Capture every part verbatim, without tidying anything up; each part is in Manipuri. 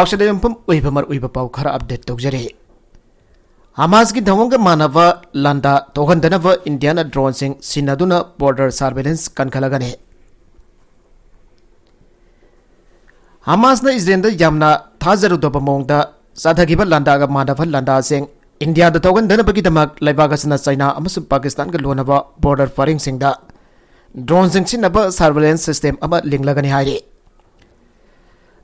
ꯑꯁꯤꯗ ꯌꯨꯝꯐꯝ ꯑꯣꯏꯕ ꯃꯔꯨꯑꯣꯏꯕ ꯄꯥꯎ ꯈꯔ ꯑꯞꯗꯦꯠ ꯇꯧꯖꯔꯤ꯫ ꯍꯃꯥꯁꯀꯤ ꯊꯧꯑꯣꯡꯒ ꯃꯥꯟꯅꯕ ꯂꯥꯟꯗꯥ ꯊꯣꯛꯍꯟꯗꯅꯕ ꯏꯟꯗꯤꯌꯥꯅ ꯗ꯭ꯔꯣꯟꯁꯤꯡ ꯁꯤꯖꯤꯟꯅꯗꯨꯅ ꯕꯣꯔꯗꯔ ꯁꯔꯚꯦꯂꯦꯟꯁ ꯀꯟꯈꯠꯂꯒꯅꯤ꯫ ꯍꯃꯥꯁꯅ ꯏꯖꯔꯦꯜꯗ ꯌꯥꯝꯅ ꯊꯥꯖꯔꯨꯗꯕ ꯃꯑꯣꯡꯗ ꯆꯠꯊꯈꯤꯕ ꯂꯥꯟꯗꯥꯒ ꯃꯥꯟꯅꯕ ꯂꯥꯟꯗꯥꯁꯤꯡ ꯏꯟꯗꯤꯌꯥꯗ ꯊꯣꯛꯍꯟꯗꯅꯕꯒꯤꯗꯃꯛ ꯂꯩꯕꯥꯛ ꯑꯁꯤꯅ ꯆꯩꯅꯥ ꯑꯃꯁꯨꯡ ꯄꯥꯀꯤꯁꯇꯥꯟꯒ ꯂꯣꯟꯅꯕ ꯕꯣꯔꯗꯔ ꯄꯔꯤꯡꯁꯤꯡꯗ ꯗ꯭ꯔꯣꯟꯁꯤꯡ ꯁꯤꯖꯤꯟꯅꯕ ꯁꯔꯚꯦꯂꯦꯟꯁ ꯁꯤꯁꯇꯦꯝ ꯑꯃ ꯂꯤꯡꯂꯒꯅꯤ ꯍꯥꯏꯔꯤ꯫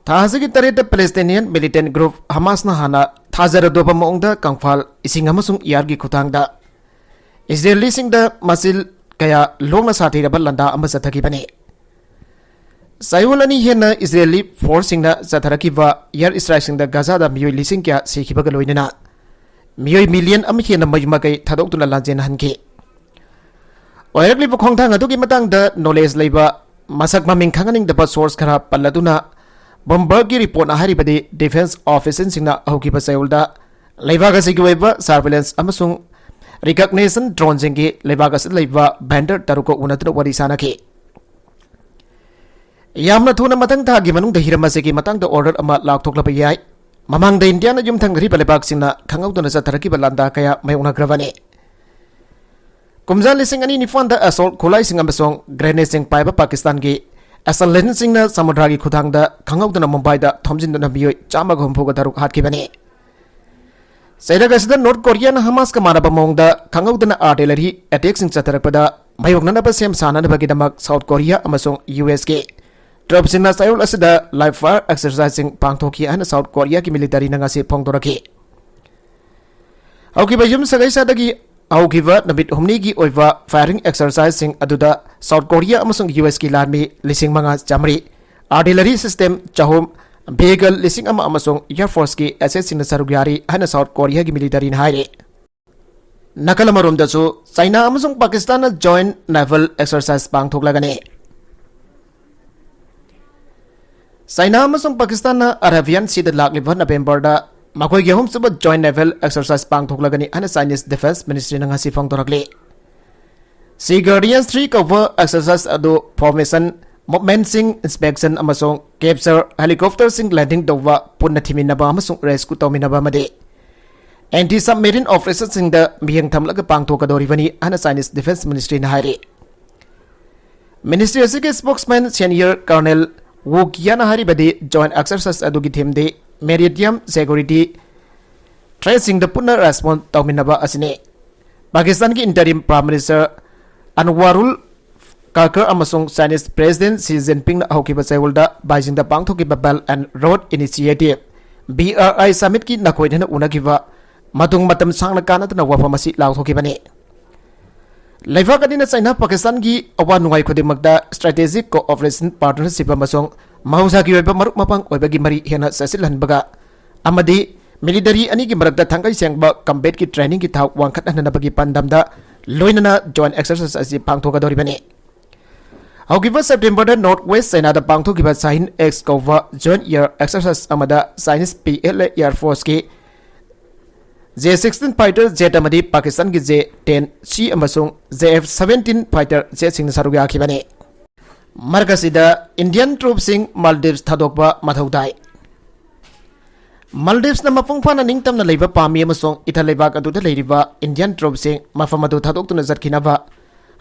ꯊꯥ ꯑꯁꯤꯒꯤ ꯇꯔꯦꯠꯇ ꯄꯦꯂꯦꯁꯇꯤꯅꯤꯌꯟ ꯃꯤꯂꯤꯇꯦꯟ ꯒ꯭ꯔꯨꯞ ꯍꯃꯥꯁꯅ ꯍꯥꯟꯅ ꯊꯥꯖꯔꯨꯗꯕ ꯃꯑꯣꯡꯗ ꯀꯪꯐꯥꯜ, ꯏꯁꯤꯡ ꯑꯃꯁꯨꯡ ꯏꯌꯥꯔꯒꯤ ꯈꯨꯠꯊꯥꯡꯗ ꯏꯖꯔꯦꯂꯤꯁꯤꯡꯗ ꯃꯁꯤꯜ ꯀꯌꯥ ꯂꯣꯛꯅ ꯁꯥꯊꯤꯔꯕ ꯂꯥꯟꯗꯥ ꯑꯃ ꯆꯠꯊꯈꯤꯕꯅꯤ꯫ ꯆꯌꯣꯜ ꯑꯅꯤ ꯍꯦꯟꯅ ꯏꯖꯔꯦꯂꯤ ꯐꯣꯔꯁꯁꯤꯡꯅ ꯆꯠꯊꯔꯛꯈꯤꯕ ꯏꯌꯥꯔ ꯏꯁꯇ꯭ꯔꯥꯏꯛꯁꯤꯡꯗ ꯒꯥꯖꯥꯗ ꯃꯤꯑꯣꯏ ꯂꯤꯁꯤꯡ ꯀꯌꯥ ꯁꯤꯈꯤꯕꯒ ꯂꯣꯏꯅꯅ ꯃꯤꯑꯣꯏ ꯃꯤꯂꯤꯌꯟ ꯑꯃ ꯍꯦꯟꯅ ꯃꯌꯨꯝ ꯃꯀꯩ ꯊꯥꯗꯣꯛꯇꯨꯅ ꯂꯥꯟꯖꯦꯟꯅꯍꯟꯈꯤ꯫ ꯑꯣꯏꯔꯛꯂꯤꯕ ꯈꯣꯡꯊꯥꯡ ꯑꯗꯨꯒꯤ ꯃꯇꯥꯡꯗ ꯅꯣꯂꯦꯖ ꯂꯩꯕ, ꯃꯁꯛ ꯃꯃꯤꯡ ꯈꯪꯍꯟꯅꯤꯡꯗꯕ ꯁꯣꯔꯁ ꯈꯔ ꯄꯜꯂꯗꯨꯅ ꯕ꯭ꯂꯨꯝꯕꯔꯒꯀꯤ ꯔꯤꯄꯣꯔꯠꯅ ꯍꯥꯏꯔꯤꯕꯗꯤ ꯗꯤꯐꯦꯟꯁ ꯑꯣꯐꯤꯁꯤꯌꯦꯜꯁꯤꯡꯅ ꯍꯧꯈꯤꯕ ꯆꯌꯣꯜꯗ ꯂꯩꯕꯥꯛ ꯑꯁꯤꯒꯤ ꯑꯣꯏꯕ ꯁꯔꯚꯦꯂꯦꯟꯁ ꯑꯃꯁꯨꯡ ꯔꯤꯀꯒꯅꯤꯁꯟ ꯗ꯭ꯔꯣꯟꯁꯤꯡꯒꯤ ꯂꯩꯕꯥꯛ ꯑꯁꯤꯗ ꯂꯩꯕ ꯚꯦꯟꯗꯔ ꯇꯔꯨꯛꯀ ꯎꯅꯗꯨꯅ ꯋꯥꯔꯤ ꯁꯥꯅꯈꯤ꯫ ꯌꯥꯝꯅ ꯊꯨꯅ ꯃꯊꯪ ꯊꯥꯒꯤ ꯃꯅꯨꯡꯗ ꯍꯤꯔꯝ ꯑꯁꯤꯒꯤ ꯃꯇꯥꯡꯗ ꯑꯣꯔꯗꯔ ꯑꯃ ꯂꯥꯎꯊꯣꯛꯂꯕ ꯌꯥꯏ꯫ ꯃꯃꯥꯡꯗ ꯏꯟꯗꯤꯌꯥꯅ ꯌꯨꯝꯊꯪꯅꯔꯤꯕ ꯂꯩꯕꯥꯛꯁꯤꯡꯅ ꯈꯪꯍꯧꯗꯅ ꯆꯠꯊꯔꯛꯈꯤꯕ ꯂꯥꯟꯗꯥ ꯀꯌꯥ ꯃꯥꯌꯣꯛꯅꯈ꯭ꯔꯕꯅꯤ꯫ ꯀꯨꯝꯖꯥ ꯂꯤꯁꯤꯡ ꯑꯅꯤ ꯅꯤꯄꯥꯟꯗ ꯑꯦꯁꯣꯜꯠ ꯈꯨꯠꯂꯥꯏꯁꯤꯡ ꯑꯃꯁꯨꯡ ꯒ꯭ꯔꯦꯅꯦꯗꯁꯤꯡ ꯄꯥꯏꯕ ꯄꯥꯀꯤꯁꯇꯥꯟꯒꯤ ꯑꯦꯁꯂꯦꯟꯁꯤꯡꯅ ꯁꯃꯨꯗ꯭ꯔꯒꯤ ꯈꯨꯊꯥꯡꯗ ꯈꯪꯍꯧꯗꯅ ꯃꯨꯝꯕꯥꯏꯗ ꯊꯣꯝꯖꯤꯟꯗꯨꯅ ꯃꯤꯑꯣꯏ ꯆꯥꯝꯃꯒ ꯍꯨꯝꯐꯨꯒ ꯇꯔꯨꯛ ꯍꯥꯠꯈꯤꯕꯅꯤ꯫ ꯆꯩꯔꯛ ꯑꯁꯤꯗ ꯅꯣꯔꯠ ꯀꯣꯔꯤꯌꯥꯅ ꯍꯃꯥꯁꯀ ꯃꯥꯟꯅꯕ ꯃꯑꯣꯡꯗ ꯈꯪꯍꯧꯗꯅ ꯑꯥꯔꯇꯤꯂꯔꯤ ꯑꯦꯇꯦꯛꯁꯤꯡ ꯆꯠꯊꯔꯛꯄꯗ ꯃꯥꯌꯣꯛꯅꯅꯕ ꯁꯦꯝ ꯁꯥꯅꯅꯕꯒꯤꯗꯃꯛ ꯁꯥꯎꯠ ꯀꯣꯔꯤꯌꯥ ꯑꯃꯁꯨꯡ ꯌꯨ ꯑꯦꯁꯀꯤ ꯇ꯭ꯔꯨꯞꯁꯤꯡꯅ ꯆꯌꯣꯜ ꯑꯁꯤꯗ ꯂꯥꯏꯚ ꯐꯥꯌꯔ ꯑꯦꯛꯁꯔꯁꯥꯏꯖꯁꯤꯡ ꯄꯥꯡꯊꯣꯛꯈꯤ ꯍꯥꯏꯅ ꯁꯥꯎꯠ ꯀꯣꯔꯤꯌꯥꯒꯤ ꯃꯤꯂꯤꯇꯔꯤꯅ ꯉꯁꯤ ꯐꯣꯡꯗꯣꯔꯛꯈꯤ꯫ ꯍꯧꯈꯤꯕ ꯌꯨꯝ ꯁꯥꯒꯩ ꯁꯥꯗꯒꯤ ꯍꯧꯈꯤꯕ ꯅꯨꯃꯤꯠ ꯍꯨꯝꯅꯤꯒꯤ ꯑꯣꯏꯕ ꯐꯥꯌꯔꯤꯡ ꯑꯦꯛꯁꯔꯁꯥꯏꯖꯁꯤꯡ ꯑꯗꯨꯗ ꯁꯥꯎꯠ ꯀꯣꯔꯤꯌꯥ ꯑꯃꯁꯨꯡ ꯌꯨ ꯑꯦꯁꯀꯤ ꯂꯥꯟꯃꯤ ꯂꯤꯁꯤꯡ ꯃꯉꯥ ꯆꯥꯃꯔꯤ, ꯑꯥꯔꯇꯤꯂꯔꯤ ꯁꯤꯁꯇꯦꯝ ꯆꯍꯨꯝ, ꯚꯦꯍꯤꯀꯜ ꯂꯤꯁꯤꯡ ꯑꯃ ꯑꯃꯁꯨꯡ ꯑꯦꯌꯔ ꯐꯣꯔꯁꯀꯤ ꯑꯦꯁꯦꯠꯁꯤꯡꯅ ꯁꯔꯨꯛ ꯌꯥꯔꯤ ꯍꯥꯏꯅ ꯁꯥꯎꯠ ꯀꯣꯔꯤꯌꯥꯒꯤ ꯃꯤꯂꯤꯇꯔꯤꯅ ꯍꯥꯏꯔꯤ꯫ ꯅꯥꯀꯜ ꯑꯃꯔꯣꯝꯗꯁꯨ ꯆꯥꯏꯅꯥ ꯑꯃꯁꯨꯡ ꯄꯥꯀꯤꯁꯇꯥꯟꯅ ꯖꯣꯏꯟꯠ ꯅꯦꯚꯜ ꯑꯦꯛꯁꯔꯁꯥꯏꯖ ꯄꯥꯡꯊꯣꯛꯂꯒꯅꯤ꯫ ꯆꯥꯏꯅꯥ ꯑꯃꯁꯨꯡ ꯄꯥꯀꯤꯁꯇꯥꯟꯅ ꯑꯔꯥꯕꯤꯌꯥꯟ ꯁꯤꯗ ꯂꯥꯛꯂꯤꯕ ꯅꯕꯦꯝꯕꯔꯗ ꯃꯈꯣꯏꯒꯤ ꯑꯍꯨꯝꯁꯨꯕ ꯖꯣꯏꯟꯠ ꯅꯦꯚꯜ ꯑꯦꯛꯁꯔꯁꯥꯏꯖ ꯄꯥꯡꯊꯣꯛꯂꯒꯅꯤ ꯍꯥꯏꯅ ꯆꯥꯏꯅꯤꯁ ꯗꯤꯐꯦꯟꯁ ꯃꯤꯅꯤꯁꯇ꯭ꯔꯤꯅ ꯉꯁꯤ ꯐꯣꯡꯗꯣꯔꯛꯂꯤ꯫ ꯁꯤ ꯒꯥꯔꯗꯤꯌꯟ ꯊ꯭ꯔꯤ ꯀꯧꯕ ꯑꯦꯛꯁꯔꯁꯥꯏꯖ ꯑꯗꯨ ꯐꯣꯔꯃꯦꯁꯟ ꯃꯨꯚꯃꯦꯟꯠꯁꯤꯡ ꯏꯟꯁꯄꯦꯛꯁꯟ ꯑꯃꯁꯨꯡ ꯀꯦꯞꯆꯔ, ꯍꯦꯂꯤꯀꯣꯞꯇꯔꯁꯤꯡ ꯂꯦꯟꯗꯤꯡ ꯇꯧꯕ, ꯄꯨꯟꯅ ꯊꯤꯃꯤꯟꯅꯕ ꯑꯃꯁꯨꯡ ꯔꯦꯁꯀ꯭ꯌꯨ ꯇꯧꯃꯤꯟꯅꯕ ꯑꯃꯗꯤ ꯑꯦꯟꯇꯤ ꯁꯕꯃꯦꯔꯤꯟ ꯑꯣꯄꯔꯦꯁꯟꯁꯤꯡꯗ ꯃꯤꯠꯌꯦꯡ ꯊꯝꯂꯒ ꯄꯥꯡꯊꯣꯛꯀꯗꯧꯔꯤꯕꯅꯤ ꯍꯥꯏꯅ ꯆꯥꯏꯅꯤꯁ ꯗꯤꯐꯦꯟꯁ ꯃꯤꯅꯤꯁꯇ꯭ꯔꯤꯅ ꯍꯥꯏꯔꯤ꯫ ꯃꯤꯅꯤꯁꯇ꯭ꯔꯤ ꯑꯁꯤꯒꯤ ꯁ꯭ꯄꯣꯛꯁꯃꯦꯟ ꯁꯦꯅꯤꯌꯔ ꯀꯔꯅꯦꯜ ꯋꯨ ꯀꯤꯌꯥꯅ ꯍꯥꯏꯔꯤꯕꯗꯤ, ꯖꯣꯏꯟꯠ ꯑꯦꯛꯁꯔꯁꯥꯏꯖ ꯑꯗꯨꯒꯤ ꯊꯤꯝꯗꯤ ꯃꯦꯔꯤꯇꯥꯏꯝ ꯁꯦꯀ꯭ꯌꯨꯔꯤꯇꯤ ꯊ꯭ꯔꯦꯠꯁꯤꯡꯗ ꯄꯨꯟꯅ ꯔꯦꯁꯄꯣꯟꯁ ꯇꯧꯃꯤꯟꯅꯕ ꯑꯁꯤꯅꯤ꯫ ꯄꯥꯀꯤꯁꯇꯥꯟꯒꯤ ꯏꯟꯇꯔꯤꯝ ꯄ꯭ꯔꯥꯏꯝ ꯃꯤꯅꯤꯁꯇꯔ ꯑꯟꯋꯥꯔꯨꯜ ꯀꯥꯀꯔ ꯑꯃꯁꯨꯡ ꯆꯥꯏꯅꯤꯁ ꯄ꯭ꯔꯦꯁꯤꯗꯦꯟꯠ ꯁꯤ ꯖꯤꯟꯄꯤꯡꯅ ꯍꯧꯈꯤꯕ ꯆꯌꯣꯜꯗ ꯕꯥꯏꯖꯤꯡꯗ ꯄꯥꯡꯊꯣꯛꯈꯤꯕ belt and road initiative, B R I, ꯁꯃꯤꯠꯀꯤ ꯅꯈꯣꯏꯗꯅ ꯎꯅꯈꯤꯕ ꯃꯇꯨꯡ ꯃꯇꯝ ꯁꯥꯡꯅ ꯀꯥꯟꯅꯗꯅ ꯋꯥꯐꯝ ꯑꯁꯤ ꯂꯥꯎꯊꯣꯛꯈꯤꯕꯅꯤ꯫ ꯂꯩꯕꯥꯛ ꯑꯅꯤꯅ ꯆꯥꯏꯅꯥ ꯄꯥꯀꯤꯁꯇꯥꯟꯒꯤ ꯑꯋꯥ ꯅꯨꯡꯉꯥꯏ ꯈꯨꯗꯤꯡꯃꯛꯇ ꯁ꯭ꯇꯔꯦꯇꯦꯖꯤꯛ ꯀꯣꯑꯣꯄꯔꯦꯁꯟ ꯄꯥꯔꯠꯅꯔꯁꯤꯞ ꯑꯃꯁꯨꯡ ꯃꯍꯧꯁꯥꯒꯤ ꯑꯣꯏꯕ ꯃꯔꯨꯞ ꯃꯄꯥꯡ ꯑꯣꯏꯕꯒꯤ ꯃꯔꯤ ꯍꯦꯟꯅ ꯆꯦꯠꯁꯤꯜꯍꯟꯕꯒ ꯑꯃꯗꯤ ꯃꯤꯂꯤꯇꯔꯤ ꯑꯅꯤꯒꯤ ꯃꯔꯛꯇ ꯊꯥꯡꯒꯩ ꯁꯦꯡꯕ ꯀꯝꯕꯦꯠꯀꯤ ꯇ꯭ꯔꯦꯅꯤꯡꯒꯤ ꯊꯥꯛ ꯋꯥꯡꯈꯠꯍꯟꯅꯕꯒꯤ ꯄꯥꯟꯗꯝꯗ ꯂꯣꯏꯅꯅ ꯖꯣꯏꯟꯠ ꯑꯦꯛꯁꯔꯁꯥꯏꯖ ꯑꯁꯤ ꯄꯥꯡꯊꯣꯛꯀꯗꯧꯔꯤꯕꯅꯤ꯫ ꯍꯧꯈꯤꯕ ꯁꯦꯞꯇꯦꯝꯕꯔꯗ ꯅꯣꯔꯠ ꯋꯦꯁ ꯆꯥꯏꯅꯥꯗ ꯄꯥꯡꯊꯣꯛꯈꯤꯕ ꯁꯥꯍꯤꯟ ꯑꯦꯛꯁ ꯀꯧꯕ ꯖꯣꯏꯟꯠ ꯑꯦꯌꯔ ꯑꯦꯛꯁꯔꯁꯥꯏꯖ ꯑꯃꯗ Chinese P L A air ꯐꯣꯔꯁꯀꯤ ꯖꯦ ꯁꯤꯛꯁꯇꯤꯟ ꯐꯥꯏꯇꯔ ꯖꯦꯠ ꯑꯃꯗꯤ ꯄꯥꯀꯤꯁꯇꯥꯟꯒꯤ ꯖꯦ ꯇꯦꯟ ꯁꯤ ꯑꯃꯁꯨꯡ ꯖꯦ ꯑꯦꯐ ꯁꯕꯦꯟꯇꯤꯟ ꯐꯥꯏꯇꯔ ꯖꯦꯠꯁꯤꯡꯅ ꯁꯔꯨꯛ ꯌꯥꯈꯤꯕꯅꯤ꯫ ꯃꯔꯛ ꯑꯁꯤꯗ ꯏꯟꯗꯤꯌꯟ ꯇ꯭ꯔꯨꯞꯁꯤꯡ ꯃꯥꯜꯗꯤꯚꯁ ꯊꯥꯗꯣꯛꯄ ꯃꯊꯧ ꯇꯥꯏ꯫ ꯃꯥꯜꯗꯤꯚꯁꯅ ꯃꯄꯨꯡ ꯐꯥꯅ ꯅꯤꯡꯇꯝꯅ ꯂꯩꯕ ꯄꯥꯝꯃꯤ ꯑꯃꯁꯨꯡ ꯏꯊ ꯂꯩꯕꯥꯛ ꯑꯗꯨꯗ ꯂꯩꯔꯤꯕ ꯏꯟꯗꯤꯌꯟ ꯇ꯭ꯔꯨꯞꯁꯤꯡ ꯃꯐꯝ ꯑꯗꯨ ꯊꯥꯗꯣꯛꯇꯨꯅ ꯆꯠꯈꯤꯅꯕ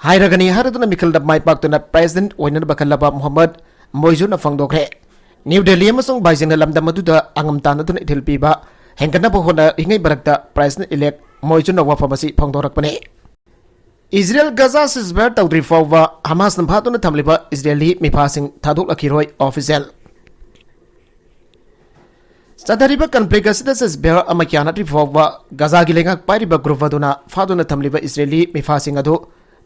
ꯍꯥꯏꯔꯒꯅꯤ ꯍꯥꯏꯔꯗꯨꯅ ꯃꯤꯈꯜꯗ ꯃꯥꯏ ꯄꯥꯛꯇꯨꯅ ꯄ꯭ꯔꯦꯁꯤꯗꯦꯟꯠ ꯑꯣꯏꯅꯅꯕ ꯈꯜꯂꯕ ꯃꯣꯍꯝꯃꯗ ꯃꯣꯏꯖꯨꯅ ꯐꯣꯡꯗꯣꯛꯈ꯭ꯔꯦ꯫ ꯅ꯭ꯌꯨ ꯗꯦꯜꯂꯤ ꯑꯃꯁꯨꯡ ꯕꯥꯏꯖꯤꯡꯅ ꯂꯝꯗꯝ ꯑꯗꯨꯗ ꯑꯉꯝ ꯇꯥꯟꯅꯗꯨꯅ ꯏꯊꯤꯜ ꯄꯤꯕ ꯍꯦꯟꯒꯠꯅꯕ ꯍꯣꯠꯅꯔꯤꯉꯩ ꯃꯔꯛꯇ ꯄ꯭ꯔꯦꯁꯤꯗꯦꯟꯠ ꯏꯂꯦꯛ ꯃꯣꯏꯖꯨꯅ ꯋꯥꯐꯝ ꯑꯁꯤ ꯐꯣꯡꯗꯣꯔꯛꯄꯅꯤ꯫ ꯏꯖꯔꯦꯜ ꯒꯖꯥ ꯁꯤꯖꯐꯥꯌꯔ ꯇꯧꯗ꯭ꯔꯤ ꯐꯥꯎꯕ ꯍꯃꯥꯁꯅ ꯐꯥꯗꯨꯅ ꯊꯝꯂꯤꯕ ꯏꯖꯔꯦꯂꯤ ꯃꯤꯐꯥꯁꯤꯡ ꯊꯥꯗꯣꯛꯂꯛꯈꯤꯔꯣꯏ, ꯑꯣꯐꯤꯁꯤꯌꯦꯜ꯫ ꯆꯠꯊꯔꯤꯕ ꯀꯟꯐ꯭ꯂꯤꯛ ꯑꯁꯤꯗ ꯁꯤꯖꯐꯥꯌꯔ ꯑꯃ ꯌꯥꯅꯗ꯭ꯔꯤ ꯐꯥꯎꯕ ꯒꯖꯥꯒꯤ ꯂꯩꯉꯥꯛ ꯄꯥꯏꯔꯤꯕ ꯒ꯭ꯔꯨꯞ ꯑꯗꯨꯅ ꯐꯥꯗꯨꯅ ꯊꯝꯂꯤꯕ ꯏꯖꯔꯦꯂꯤ ꯃꯤꯐꯥꯁꯤꯡ ꯑꯗꯨ